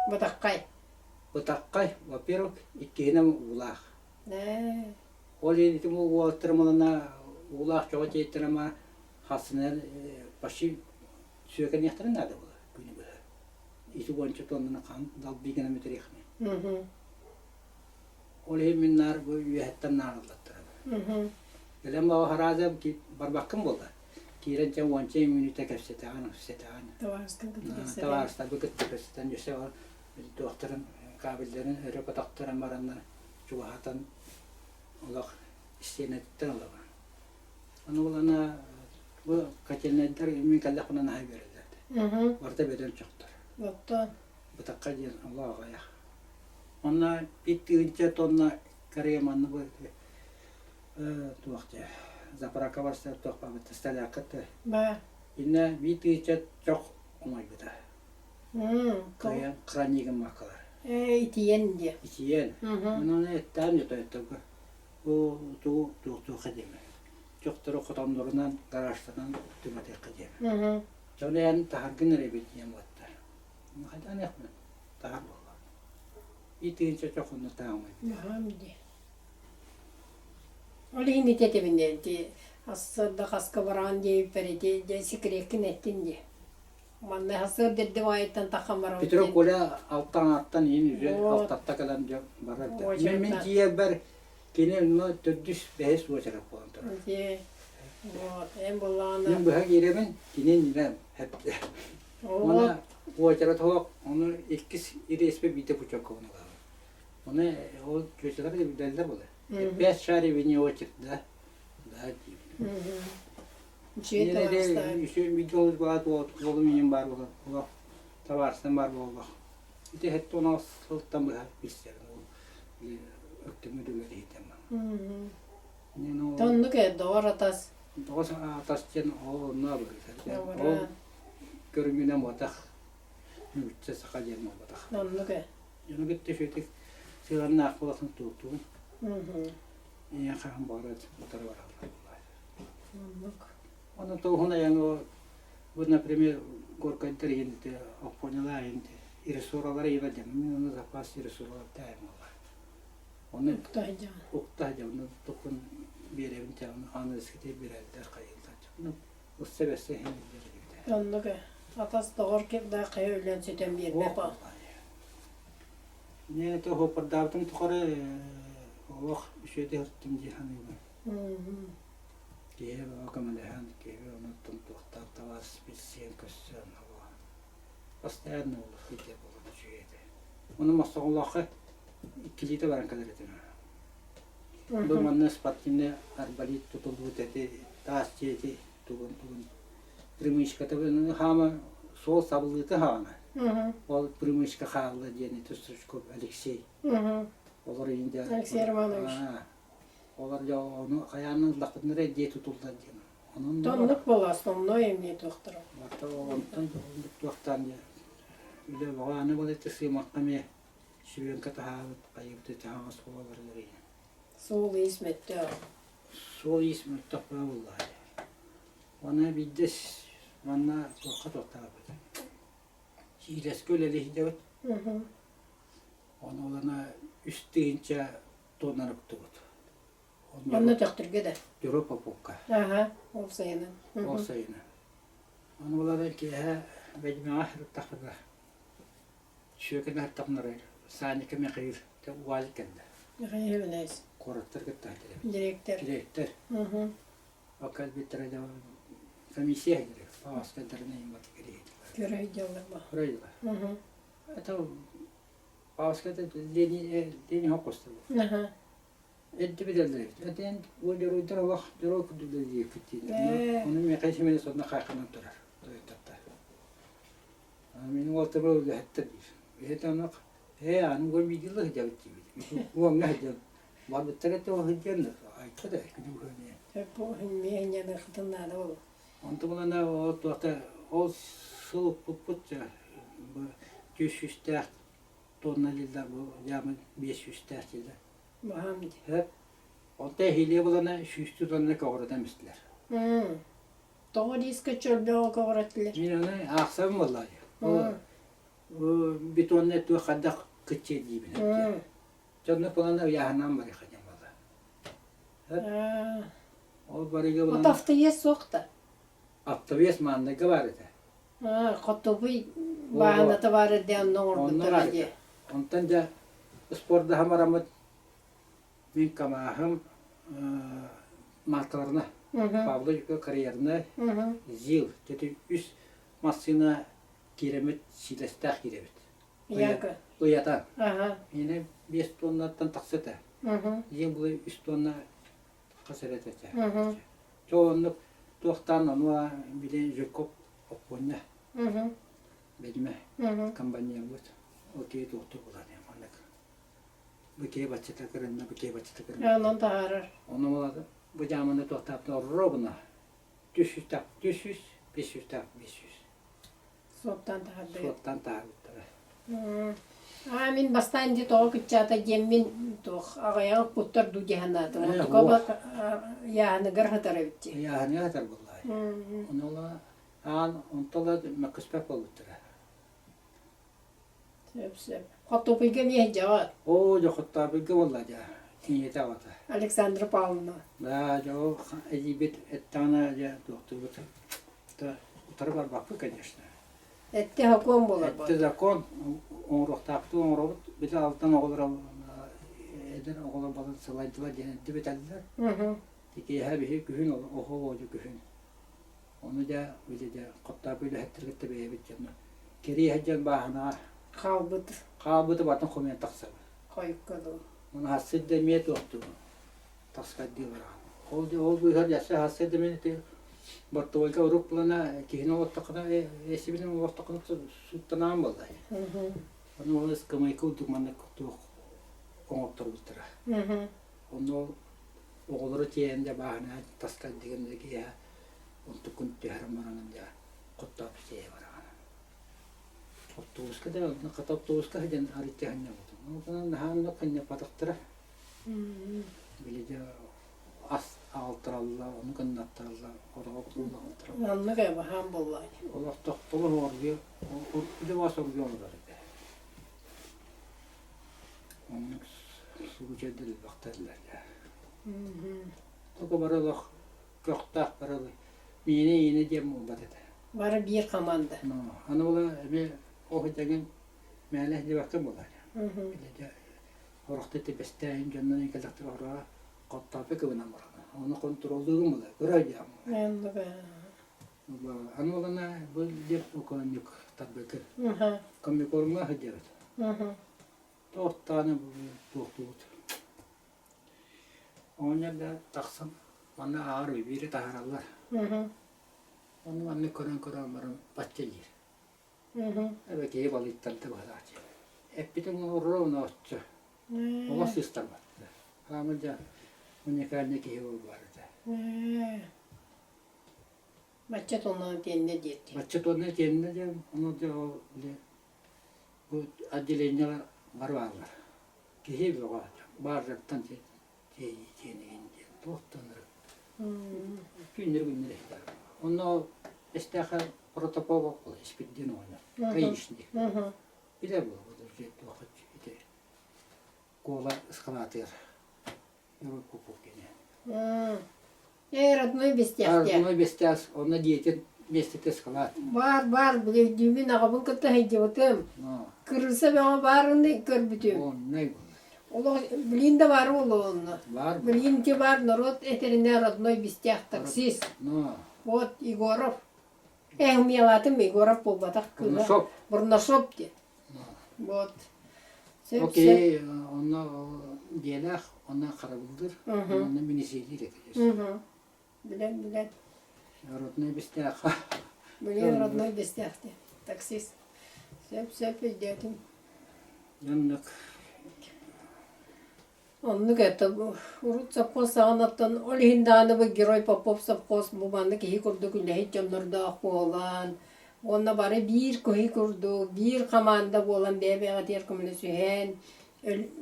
A: Бытаххай.
B: Бытаххай, во-первых, иккиһинэн уулаах.
A: Ээ.
B: Ол иһин ити уолаттарым ылана уулаах чоҕо тиэйтэрэ ма хассынан почти сүөкэниэхтэрин наада буолар күнү быһа. Ити уонча тоннаны хаһан далбыы гынан бүтэриэхмин. Ол иһин мин наар бу үөһэттэн наарыллаттарабын. Кэлэн баҕа барбаккын буолла. Киирэн дьэ уонча мүнүүтэ кэпсэтэҕин, кэпсэтэҕин.
A: Табаарыстан кытта кэпсэтэҕин.
B: Табаарыстарбын кытта кэпсэтэн өссө туохтарын кабеллэрин өрө көтөхтөрөн бараннар чугаһатан олох истиэнэтиттэн ылабын. Аны булана бу котельнайдар мин кэллэхпинэ наһаа үөрэллэр. Барыта бөдөҥ чохтор.
A: Оттон
B: Бытахха диэн олох аҕыйах. Онно биир тыһыынча тонна Корея манна бу туох диэ заправка барса туох баабыт столярка
A: Ба.
B: Инна биир тыһыынча чох оҥойбута. Кыайан хранигын макалар.
A: Ээ итийэн диэ.
B: Итийэн. Онон эттээн дьотойторго бу тугу туохтуохха диэмэ. Чохтору хотоннорунан гаражтарынан түҥэтиэххэ диэмэ. Дьон эн таһаргын эрэ эбит диэн буоттар. Хайдах aniахпын таһар буолла. И тыһыынча чох онно таһаҥмай.
A: Наһаам дии. Ол иһин ити этэбин ити ассыарда хаска бараан диэбиппэр ити дьэ секреккин эттин дии. Манна ассыарда эрдэ баайыттан таххан барабыт
B: Петро
A: диэн.
B: Коля алтан аттан иһин уже
A: Вот.
B: алтатта кэлэн дьэ барар да.
A: Очередна.
B: Мин мин тиийэрбэр кини онно төрдүс бэһис уочарат буолан турар.
A: Ити вот эн буоллаҕына
B: Мин быһа киирэбин, кини иннинэ эптэ.
A: вот
B: Уонна уочарат оһох, ону иккис ириэспэ биирдэ путевкабын ылабын. Оны ол чүөчэлэр да билэллэр буолар. Пять шарик не очередь, да? Да, диибин.
A: Үчүгэй табаарыстаах.
B: Үчүгэй видеолар баар буолум иһин баар буолар. Олох табаарыстан баар буоллах. Ити хэттэ онос сылтан быһа билсэрим ол өктөмү дүлэр иһитем.
A: Тоннук э доҕор атас.
B: Доҕор атас диэн ол онно быһыта. Ол көрүҥүнэн буотах нуучча саха диэн буолбатах.
A: Оннук э.
B: Дьону кытта үчүгэйдик сыһыаннаах буолатын туохтуун. Ийэ хаһан баҕарар утары бараллар
A: Оннук.
B: Онон туоһун айаҥы бу, например, горкайдар иһин оппуонньалаа иһин ресуралар иһин дьэ мин ону запас ресуралар таайым буолла. Оны
A: Укта сылдьаҕын.
B: укта сылдьабын туккун биэрэбин тэҕин аныскыты биэрэллэр хайыллар. Ну, ысса бэссе иһин билэр
A: Оннук э. Атас доҕор кирдээх хайа өлөн сүтэн биэрбэт.
B: Не то хоппордаабытым тухары олох үчүгэйдик сырыттым дии саныыбын. Киһи бөҕө көмөлөһөн, киһи онуттан туохтаах табаарыс билсиэн көрсөн олох постоянно олох сылдьар буолан үчүгэй этэ. Ону Мохсоҕолооххо иккилиитэ баран кэлэр этим. Бу манна спортивный арбалет тутуллубут эти таас дьиэти тугун тугун примычката хаама суол сабыллыыта хаана. Ол примычка хаалла диэн ити Стручков Алексей. Олор индия
A: Алексей Романович.
B: Олор дьэ ону хайаанын ыллахпытына эрэ дьиэ тутуллар диэн. Онон
A: Оннук буолла основной эмиэ туохтара.
B: Онтон туохтаан дьэ үлэ бөҕө аны балайта сыымахха эмиэ сүбүөҥкэ таһаабыт хайыыбыт таһаҕас буолаларыгар ийэ.
A: Суол-иис мөттөөх.
B: Суол-иис мөлтөх баа буоллаҕа. Уонна биирдэ манна туохха туохтаабыт. Сиилэскэ үлэлиһидэбит. Ону олана 3000 тоннаны уктубут.
A: Онно төхтүргэ да?
B: Дьоро Попокка.
A: Аха, ол сайынан.
B: Ол сайынан. Ону олана киэһэ бэдьимэҕэ сырыттахпына Сүөкэн аһаттахпына Санька Михаил УАЗик кэллэ.
A: Михаил Иванович.
B: Куораттар кытта этилэр.
A: Директор.
B: Директор. Кэлбиттэрэ комиссия кэлэр. Пааскайдарына иммат
A: Көрө дьаллар ба.
B: Көрө Это Пааската Лени Лени хоккосту. Эдди билэллэр. Этен бу дьоруйдар олох дьоруой курдук диэппит дииллэр. Ону миэхэ симэни сонно хайханан турар. Тойтатта. Мин уолтабар үлэһиттэр диир. Бэйэтэ оннук ээ аны уон биирдии сылдьабыт диибит. Уоҥҥа сылдьан барбыттар этэ ол сылдьан айта да күнү
A: Бу миэ ньаныахытын наада буолуо.
B: Онтум ылана ол туохта ол сыл укпуппут бу түс сүүстээх тонна дииллэр бу дьаамын биэс сүүстээх дииллэр.
A: Баһаам дии.
B: Сөп. Онто эһиилиэ булана сүүстүү тонна көҕүрэтэн истилэр.
A: Тоҕо диискэ чөлбөҕө көҕүрэттилэр?
B: Мин аны аахсабын буоллаа дии. Бу бетоннай туох хайдах кыччыа диибин. Дьонно плана ыйааһынаан барыха диэн буолла. Ол барыга
A: Вот автоез суох да?
B: Автовес мааннайга баар этэ.
A: Хотубуй бааһыната баар эрдэ онно оҥорбуттара дии.
B: Онтон дьэ спордаһа бараммыт Мин КАМАЗым маарталарына Павловичка карьернай ЗИЛ тети үс массыына киирэммит сиилэстээх киирэбит.
A: Яка.
B: Ыйата. Миэнэ 5 тоннаттан тахса этэ. Ийэм булай 3 тонна хас эрэ этэ. Чо оннук туохтаан онуа били Жирков оппуонньа бэдимэ комбайнербыт ол киһи туохтур булан маннык быкее баччата кырынна, быкее баччата кырынна.
A: Онон таһаарар.
B: Онон олата бу дьааманы туохтаапта ровно 300 300, 500 500.
A: Суоттаан таһаарда.
B: Суоттаан таһаарбыттара.
A: Аа мин бастаан дии тоҕо кыччаата диэммин туох аҕыйаҕы куттар дуу дии санаатым. Онтука ыйааһыныгар сытар эбит дии.
B: Ыйааһыныгар сытар буоллаҕай. Ону ола аан онто ола мөккүспэт буолбуттара.
A: Сөп сөп. Хотуопуйга эмиэ сылдьаҕыт?
B: Оо, дьэ Хоттоопуйга буолла дьэ, ийэтэ аҕата.
A: Александра Павловна.
B: Да, дьэ ол эдьиийбит эттэҕинэ дьэ туохтуубут утары барбаппыт, конечно.
A: Этте сокуон буолар
B: Этте закон оҥоруохтаахпытын оҥоробут. Били алтан оҕолоро эдэр оҕолор балын сылайдылар диэн эрдэ бүтэллэр. Киэһэ биһи күһүн оһо оодьу күһүн. Ону дьэ били дьэ Хоттоопуй үлэһиттэр кытта бэйэбит дьоно кэрийэ сылдьан бааһынаҕа
A: Хаалбыт.
B: Хаалбыты батын хомуйан тахсабыт.
A: Хойукка дуу.
B: Ону хассыт да эмиэ туохтуу таскардыы бараҕын. Ол ол быыһар дьасса хассыт да мин ити бортовойга урук булана киһини олортоххуна эсибин олортоххуна сууттанаан буолла. Ону ол ыскамайка курдук маннык туох оҥотторбуттара. Онно ол оҕолору тиэйэн дьэ бааһына таскардыгын киэһэ онтуккун түһэрэн бараҥын дьэ хоттоох сиэйэ бараҕын. Оптуобуска да хата оптуобуска сылдьан арыйча сынньаммытым. Ол наһаа оннук сынньаппатахтара. Били дьэ ас аҕалтараллар, ону гыннаттараллар, хороҕо кутулла аҕалтараллар.
A: Оннук ээ баһаам буоллаҕа.
B: Олох тохтоло оргуйа, үлэ бас оргуйа олорор этэ. Оннук случайдар элбэхтэр дьэ. Только бары олох көхтөөх бары миэнэ иэнэ диэн буолбат этэ.
A: Бары биир команда.
B: Аны була эмиэ ол сылдьаҥын мээнэ сылдьыбаккын буолар. Орохто тибэстээһин дьоннон кэлэхтэр ороа хоттооппу кыбынан барана. Ону контроллуурум була, көрө диам. Аны олана бу леп оконнюк тарбыкы. Коммикормга сылдьабыт. Туохтааны туохтуут. Оҕонньор да тахсан манна ааҕар биири таһаараллар. Ону маннык көрөн-көрөн баран бачча диир. Эбэ киһи балыйтарда быһалааччы. Эппитин ровно оччо. Олох сыыстарбат. Хаамыр дьэ уникальный киһи буолбар этэ.
A: Бачча тонна тиэннэ диэти.
B: Бачча тонна тиэннэ диэн, ону дьэ ол били бу отделениелар бары бааллар. Киһи бөҕө бааржаттан тиэнигин диэн туохтан күннэр-күннэр иһитэр. Онно эстээхэ протопопов Испирдиэн оҕонньор, гаишник. Билэр буолбут туох ити Куола ыскалаатыгар Попов кини.
A: Ээ, родной бестяхте.
B: Родной бестяс, онно диэтин миэстэтэ ыскалаат.
A: Баар, баар, өйдүүбүн, аҕабын кытта сылдьыбытым. Кырыыса бөҕө баарын көрбүтүм.
B: Оннай
A: Олох билин да баар буолуо онно.
B: Баар.
A: Билин ити баар народ этэринэ родной бестях таксист.
B: Но.
A: Вот Егоров. Э, умелатым Егоров буолбатах кыыһа.
B: Бурнашов.
A: Бурнашов диэн. Вот. Сөп,
B: Окей, онно дьиэлээх, онно харабылдыр, онно минисиэлиир этэ.
A: Билэн, билэн.
B: Родной бестях.
A: Билин родной бестях диэн. Таксист. Сөп, сөп өйдөөтүм.
B: Оннук.
A: Оннук это урут совхоз саҕанаттан ол иһин даҕаны бу Герой Попов совхоз бу маннык киһи курдук үлэһит дьоннордоох буолан уонна бары биир киһи курдук биир хамаанда буолан бэйэ-бэйэҕитигэр көмөлөсүһэн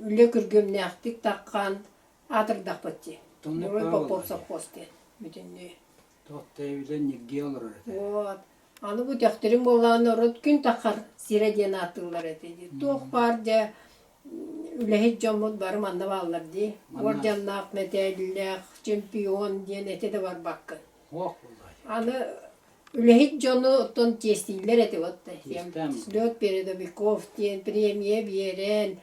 A: үлэ күргүөмнээхтик таххан аатырдахпыт дии. Герой Попов совхоз диэн бүтүннүү.
B: Туох да үлэ ньиргийэ олорор этэ.
A: Вот. Аны бу төхтөрүҥ буоллаҕына урут күн таххар сирэ диэн ааттыыллар этэ дии. Туох баар дьэ үлэһит дьоммут бары манна бааллар дии. Орденнаах, мэтээллээх, чемпион диэн этэ да барбаккын.
B: Суох буолла.
A: Аны үлэһит дьону оттон чиэстииллэр этэ вот. Слет передовиков диэн премия биэрэн,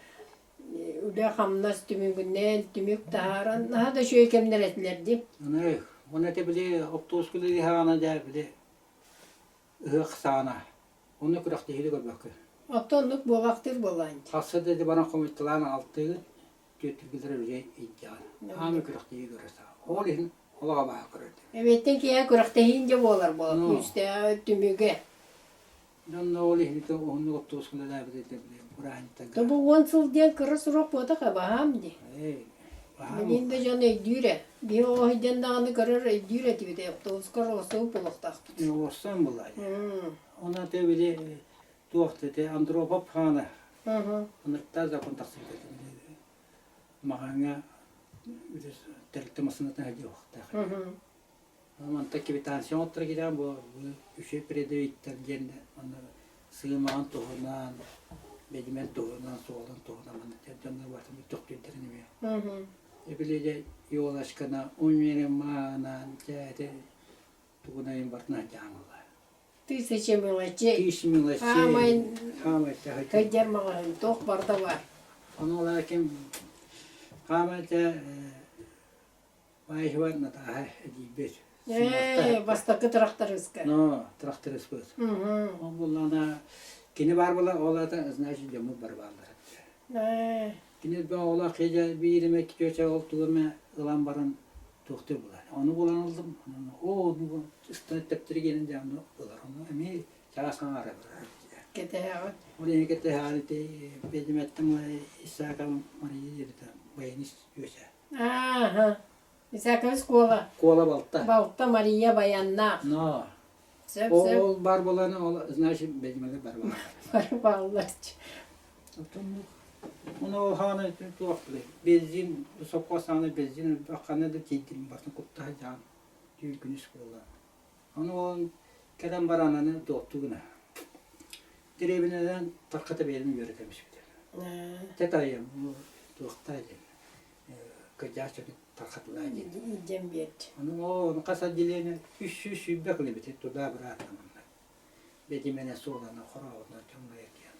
A: үлэ-хамнас түмүгүнэн түмүк таһааран наһаа да үчүгэй кэмнэр этилэр дии.
B: Аны уонна ити били оптуобуска үлэлиэҕинэ дьэ били ыһыах саҕана онно күрэхтэһиини көрбөккө.
A: Оттон оннук буолаахтыыр буоллаан.
B: Хасса да баран хомуйталаан алтыгыт түөртүргүлэрэ үлэ илдьэҕин. Ааны күрэхтэһии көрө саҕа. Ол иһин олох абааһы көрөрдүм.
A: Эбиэттэн киэһэ күрэхтэһиин дьэ буолар буолар күүстээх түмүгэ.
B: Дьонно ол иһин уһуннук оптуобуска үлэлээбит этэ били бырааһынньыктарга.
A: Бу 10 сыл диэн кыра сурук буотах баһаам дии. Билин да дьон өйдүүр ээ. Биһи оҕо сылдьан даҕаны көрөр өйдүүр этибит автобуска оҕустубут буолуохтаахпыт.
B: Оҕустан булай. Она те били туох те Андропов хаана. Ыныртаа закон тахсыбыт этэ. Маҕаҥҥа тэрилтэ массыынатын сылдьыахтаах. Мантан квитанция оҥотторо киирэн бу үчүгэй передовиктар диэн манна сыымаҕын туһунан, бэдьимэн туһунан, суолун туһунан манна дьоннор барытын төхтүүрдэрин эмиэ. Эбили дьэ елочкана, умереманан, дьэ ити тугунайын барытын дьаамалла.
A: Тысяча мелочей.
B: Тысяча мелочей.
A: Хаамай
B: Хаамай
A: кыдьар маҕаһын туох барда бар.
B: Ону лаким хаамай Баайыһыбар Натааһа эдьиийбит.
A: Ээ, бастакы тырахтарыыска.
B: Но, тырахтарыыспыт. Ол буоллаҕына кини баар буола, ол аата, значит, дьоммут бары бааллар.
A: Ээ.
B: Кини оҕолоох киһи биир эмэ чүөчэ ол тугу эмэ ылан баран туохтуур булар. Ону булан ыллым, оо, ону ыстан тэптэрэ киирэн дьэ ону ылар. Ону эмиэ чаас аҥаара барар.
A: Кэтэһэҕит.
B: Ол иһин кэтэһэҕин ити Бэдьимэттэн Исааков Мария диэбитэ, баянист чүөчэ.
A: Ааһа. Исаакович Куола.
B: Куола балта.
A: Балта Мария Баяннаах.
B: Но.
A: Сөп, сөп.
B: Ол бар буолан, ол, значит, бэдьимэлэр бар буолан.
A: Бары бааллар.
B: Оны ол хаана туох билей. Бензин, сопхуос саҕана бензин ханна да тиийдим бартын куттаһа дьаан түүн күнүс буолла. Ону ол кэлэн баран аны туохтуу гына. Дэриэбинэнэн тархата бэйэм үөрэтэммиппит. Тэ тайым туохтаа диэн кырдьаҕас дьону тархатылаа диэн.
A: Илдьэн биэрд.
B: Ону оо хас отделение 320 кылыбыт туда обратно манна. Бэдимэнэ суолана хороҕуна дьоҥҥо диэн.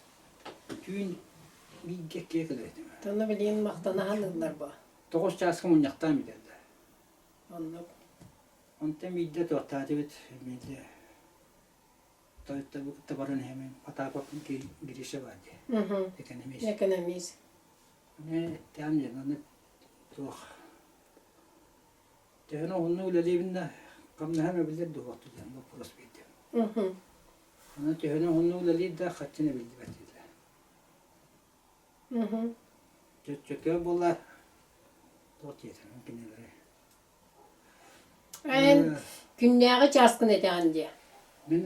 B: Түүн бииргэ киэ кылыбытым.
A: Тону билигин махтанаһан ыллар бо.
B: 9 чааска мунньахтаан бүтэрдэ.
A: Оннук.
B: Онтон биирдэ туохтаатыбыт биирдэ Тойтто баран иһэмин Потапов Гриша бар дии. Экономист.
A: Экономист.
B: Мен эттэҕим диэн аны туох. Төһөнү уһуннук үлэлиибин да, хамнаһым эбиллэр дуо диэн боппуруос биэрдим. Онон төһөнү уһуннук үлэлиир да хаччын эбиллибэт диэтэ. Чөччөкөө буолла туох диэтэ кинилэри.
A: Эн күннээҕи чааскын этэҕин дии.
B: Мин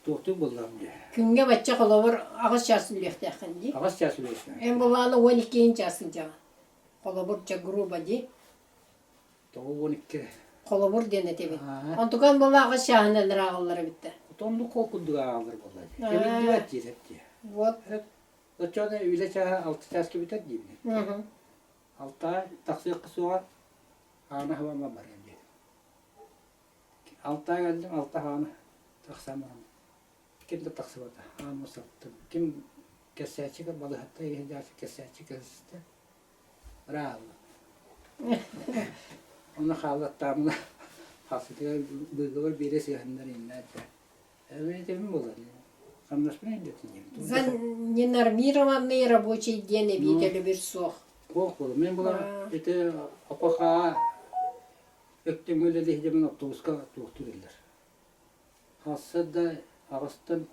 B: туохтуур буоллаҕым дии.
A: Күҥҥэ бачча холобур аҕыс чаас үлүөхтээххин дии.
B: Аҕыс чаас үлүөхтээх.
A: Эн былаана 12 чаас сылдьаҕын. Холобур, чэ грубо дии.
B: 92.
A: Холобур диэн этэбин. Онтукан буолла аҕыс чааһынан ырааҕыллар эбиттэр.
B: Оннук ол курдук ааҕаллар буолла дии. Эбиллибэт дии сөп дии.
A: Вот.
B: Оччоҕуна үлэ чааһа алта чааска бүтэр диибин. Алтаҕа тахсыахха суоҕа, аана хабама барыам диэтим. Алтаҕа кэллим, алта хаана тахсан баран ким да тахсыбата, ааммын саптым. Ким кэссээччи балыыһаттан иһиллээччи кэссээччи кэсистэ, ыраалла. Онно хааллаттаамына хасытыгар быыгабар биэрэ сыһаннар иннээччи. Эбэтин буолар. Хамнаспын өйдөтүн
A: За ненормированный рабочий диэн эбии төлөбүр суох.
B: Суох буолар. Мен була ити ОПХ өктөмҥө үлэлиһдэмин автобуска туохтуур эллэр. Хасса да аҕыстан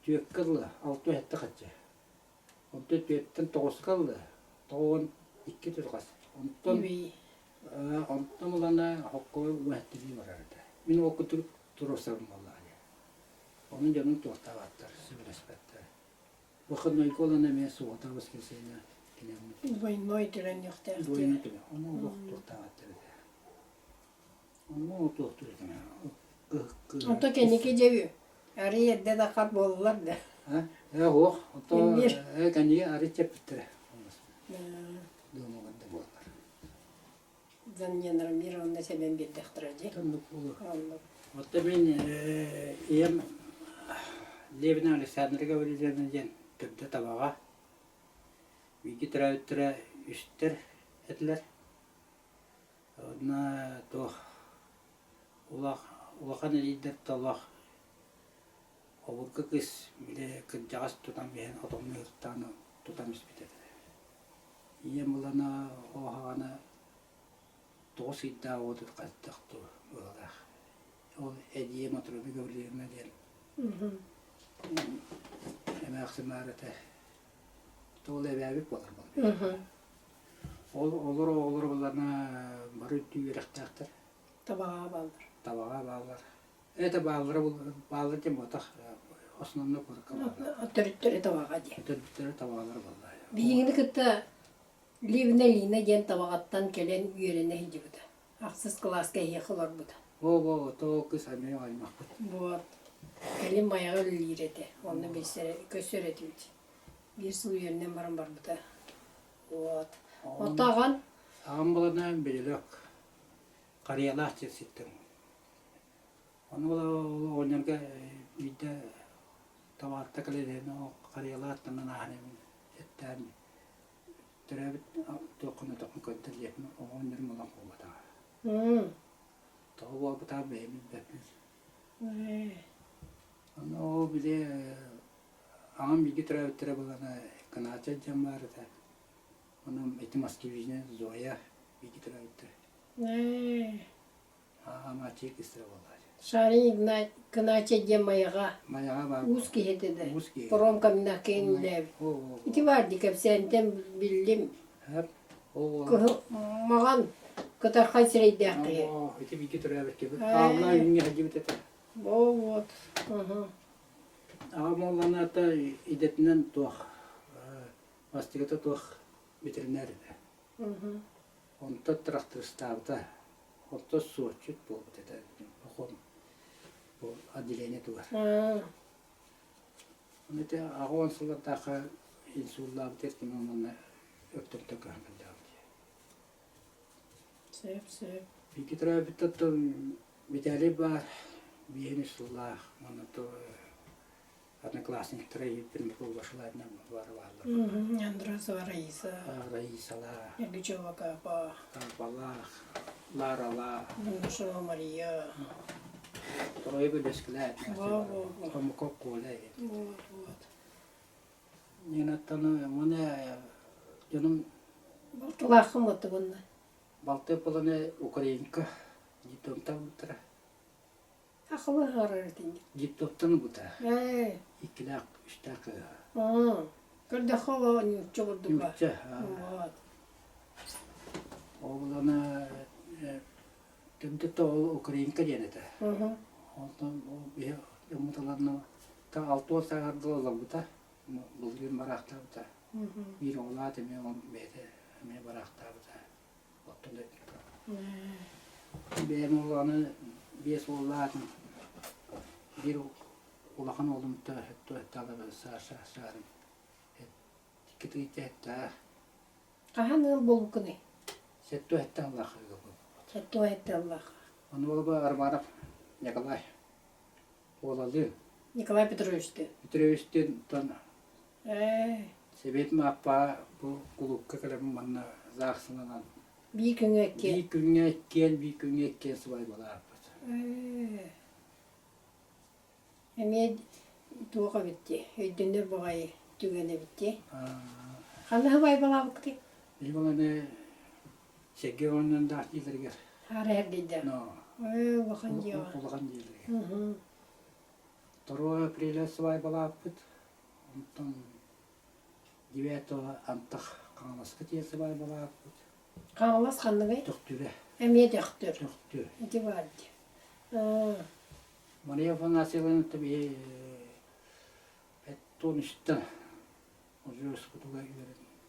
B: түөккэ ылла, алты сэттэ хачча. Онтон түөттэн тоҕуска ылла, тоҕуон икки турҕас. Онтон онтон ылана хоккой уһаттырыы барар этэ. Мин ол курдук туруорсарым буоллаҕа дии. Ону дьонум туохтаабаттар, сөбүлэспэттэр. Выходнойга ылан эмиэ суббота воскресенье кинэммит.
A: Двойной төлөнүөхтээх
B: Двойной төлө. Ону олох туохтаабаттар этэ. Ону туохтуур этим.
A: Онто кэнники дьэ арый эрдэ да хат буоллар да.
B: Э, ох, ото э кэнники арый чэппиттэрэ. Дуомугар да буоллар.
A: Замненара Мировна сэбэн биэрдэхтэрэ дии.
B: Оттон мин ийэм Левина Александра Гаврильевна диэн төрдө табаҕа. Бииргэ төрөөбүттэрэ үстэр этилэр. Онно туох улахан илиилэр толох обургу кыыс били кырдьаҕас тутан иһэн отоҥҥо ыһыктаан тутан испит этэ. Ийэм ылана оһоҕоно тоҕус ыйдаах уотут хайдах дуу быһыылаах. Ол эдьиийэ Матрена Гаврильевна диэн эмээхсин баар этэ. Ол эбээбит буолар буолла. Ол олор оҕолор булларына бары үрдүк үөрэхтээхтэр.
A: Табаҕа бааллар.
B: Табаҕа бааллар. Это бааллара бааллар диэн буотах основной куоракка бааллар.
A: Төрүттэрэ табаҕа диэн.
B: Төрүттэрэ табаҕалар буолла.
A: Биһигини кытта Ливна Лина диэн табаҕаттан кэлэн үөрэнэ сылдьыбыта. Ахсыс кылааска эһиэхэ олорбута.
B: Во-во, то кыс эмиэ аймахпыт.
A: Вот. Кэлин Майаҕа үлэлиир этэ. Онно билсэр, көсөр этибит. Биир сыл үөрэнэн баран барбыта. Вот. Ото аҕан?
B: Аҕам балана бөдөлөк Харыйалаах сир ситтим. Ону оҕонньорго биирдэ табаарта кэлэн Харыйалаах тынан ааһан эттээн төрөөбүт туоххун өтөххүн көрдөр диэппин оҕонньорум ылан буолбатаҕа. Тоҕо буолбатаҕа бэйэм билбэппин. Ону ол били аҕам бииргэ төрөөбүттэрэ буолан Кынаача дьон баар этэ. Онон ити Москвична Зоя бииргэ төрөөбүттэр. Аҕам аччык кыстара буоллаҕа.
A: Шарин Игнат Кынаача диэн Майаҕа
B: Майаҕа баар
A: уус киһи этэ да
B: уус киһи.
A: Промкомнах киҥнээбит. Ити баар дии кэпсээнтэн биллим. Кыһыл маҕан кытархай сирэйдээх киһи.
B: Ити бииргэ төрөөбүт киһи. Аалла үүҥҥэ сылдьыбыт этэ.
A: Вот.
B: Аҕам уолланаата идэтинэн туох бастакыта туох ветеринар этэ. Онтон тырахтарыстаабыта. Онтон суотчут буолбут этэ. Бу отделение тугар. Ону ити аҕа сыллардаахха инсуллаабыт эркин уонна өктөмтө көһөн кэллэҕим дии.
A: Сөп, сөп.
B: Бииргэ төрөөбүттэр Виталий баар, биэһин үс сыллаах, уонна одноклассниктара Примакова бары бааллар.
A: Андросова Раиса.
B: Раисалаах.
A: Ергучева Капа.
B: Капалаах, Ларалаах.
A: Бундушева Мария.
B: Второй бөлөскүлээх.
A: Во-во-во.
B: Хомуков Коля.
A: Вот, вот.
B: Нинаттан уонна дьонум
A: Балтылааххын буотта буонна.
B: Балты буолан Украинка детдомтан ылбыттара.
A: Ахылы аһарар этиҥ.
B: Детдомтан ылбыта.
A: Ээ.
B: Иккилээх, үстээх кыыһа.
A: Аа. Көрдөххө олоо ньуучча курдуга.
B: Ньуучча.
A: Вот.
B: Ол булана Төмтөттө ол Украинка диэн этэ. Онтон ол биһи дьоммут ыланна 60 сааһар дылы олорбута. Былырыын бараахтаабыта. Биир оҕолоох эмиэ ол бэйэтэ эмиэ бараахтаабыта. Оттон бэйэм уоланы биэс уоллаатым. Биир улахан уолум Саша Саарым. Икки тыйча
A: Хаһан ыал буолбуккунуй?
B: Сэттэ аллаах ыал буолбуппут.
A: Сэттэ аллаах.
B: Ону уолба Арбанов Николай уолалыы.
A: Николай Петровичтыын.
B: Петровичтыын тон
A: Ээ.
B: Сэбиэт Мааппа бу кулуупка кэлэн манна ЗАГСынан
A: Биир күҥҥэ иккиэн.
B: Биир күҥҥэ иккиэн, биир күҥҥэ иккиэн сыбайбалаабыт.
A: Ээ. Эмиэ туох эбит дии, өйдөнөр баҕайы түгэн эбит дии. Ханна сыбайбалаабыккытый?
B: Иваны Сергей Ивановнаах дьиэлэригэр.
A: Хаара эрдийдэ.
B: Но.
A: Ээ, улахан дьиэҕэ.
B: Улахан дьиэлэригэр. 2 апреля сыбайбалаабыт. Онтон 9 антах Хаҥаласка тиийэ сыбайбалаабыт.
A: Хаҥалас ханныгый?
B: Төхтүрэ.
A: Эмиэ Төхтүр.
B: Төхтүр.
A: Ити баар дии. Аа.
B: Мария Афанасьевна биһи петтон үстэн уже скутуга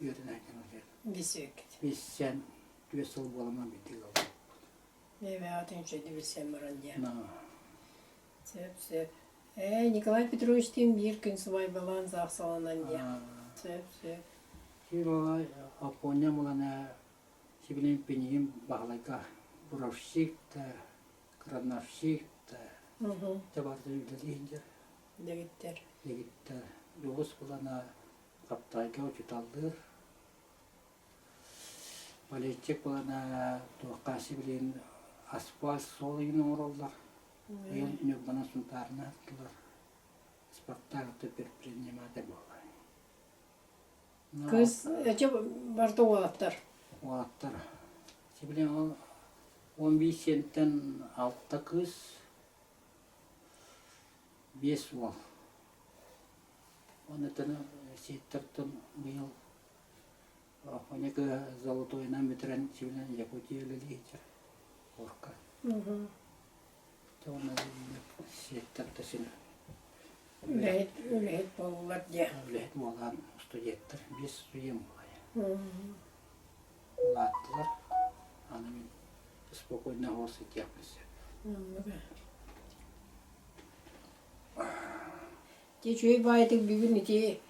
B: үөрэнээччи
A: Бисүөккит.
B: Билсэн түөрт сыл буоламан биирдик ылбыппыт.
A: Бэйэбэҕитин үчүгэйдик билсэн баран диэн. Сөп, сөп. Ээ, Николай Петровичтыын биир күн сыбайбалаан саахсаланан диэн. Сөп, сөп.
B: Кирилла Оппуонньа булана сибилин пинигин Баһылайга буровщик да, крановщик да, дьэ барыта үлэлии сылдьар.
A: Дэгиттэр.
B: Дэгиттэр. Дьулус булана Хаптайга учууталлыыр. Политик булана туохха сибилин асфальт суол иһин оҥороллор. Быйыл Ньурбанан Сунтаарынан аттылар. Спартак предприниматель буолла.
A: Кыыс эчи барыта уолаттар.
B: Уолаттар. Сибилин ол 15 сиэнтэн алта кыыс, биэс уол. Оннуттан сиэттэртэн быйыл Оня кыыһа золотойунан бүтэрэн сибилин Якутия үлэлии сылдьар орка. Уонна сиэттэр да син
A: Үлэһит, үлэһит буоллулар диэ.
B: Үлэһит буолан студенттар, биэс студент буолла. Улааттылар. Аны мин спокойно оһо сытиэхпин сөп.
A: Дьэ үчүгэй баайытык бүгүн ити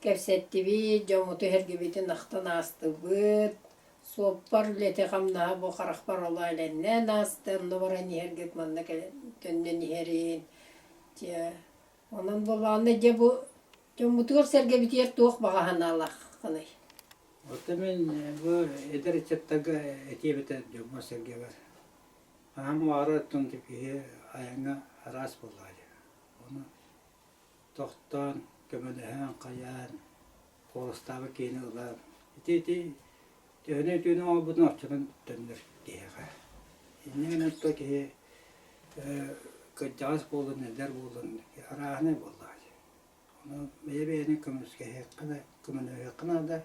A: кэпсэттибит, дьоммуту эһэргибитин ахтан аастыбыт. Суоппар үлэтэ-хамнаһа бу харахпар олоо элэннээн ааста, онно баран иһэргит манна кэлэн төннөн иһэрин. Дьэ, онон буоллаҕына дьэ бу дьоммутугар-сэргэбитигэр туох баҕа санаалааххыный?
B: Оттон мин бу эдэр ыччаттарга этиэм этэ дьоммор-сэргэбэр. Аһам баҕарар оттон киһи айаҥҥа араас буоллаҕа дии. Ону тохтоон, көмөлөһөн, хайаан, куоластаабыт киһини ылан ити-ити төһөнү үтүөнү оҥорбутун оччонон төннөр киһиэхэ. Инньэ гынан то киһи кырдьаҕас буоллун, эдэр буоллун арааһынай буоллаҕа дии. Ону бэйэ-бэйэни көмүскэһиэххэ да, көмөлөһүөххэ наада,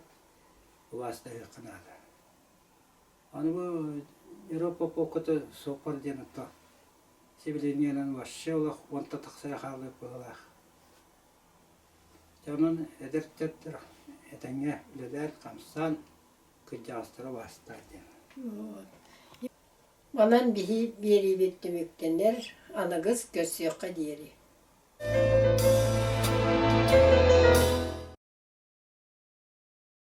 B: убаастаһыахха наада. Аны бу Европа попката суоппар диэн ото сибилиниянан вообще олох уонта тахса хаалыах быһыылаах. Дьэ онон эдэр ыччаттар этэҥҥэ үлэлээн-хамсаан кырдьаҕастара убаастаар диэн.
A: Онон биһи биэриибит түмүктэнэр, аныгыс көрсүөххэ диэри.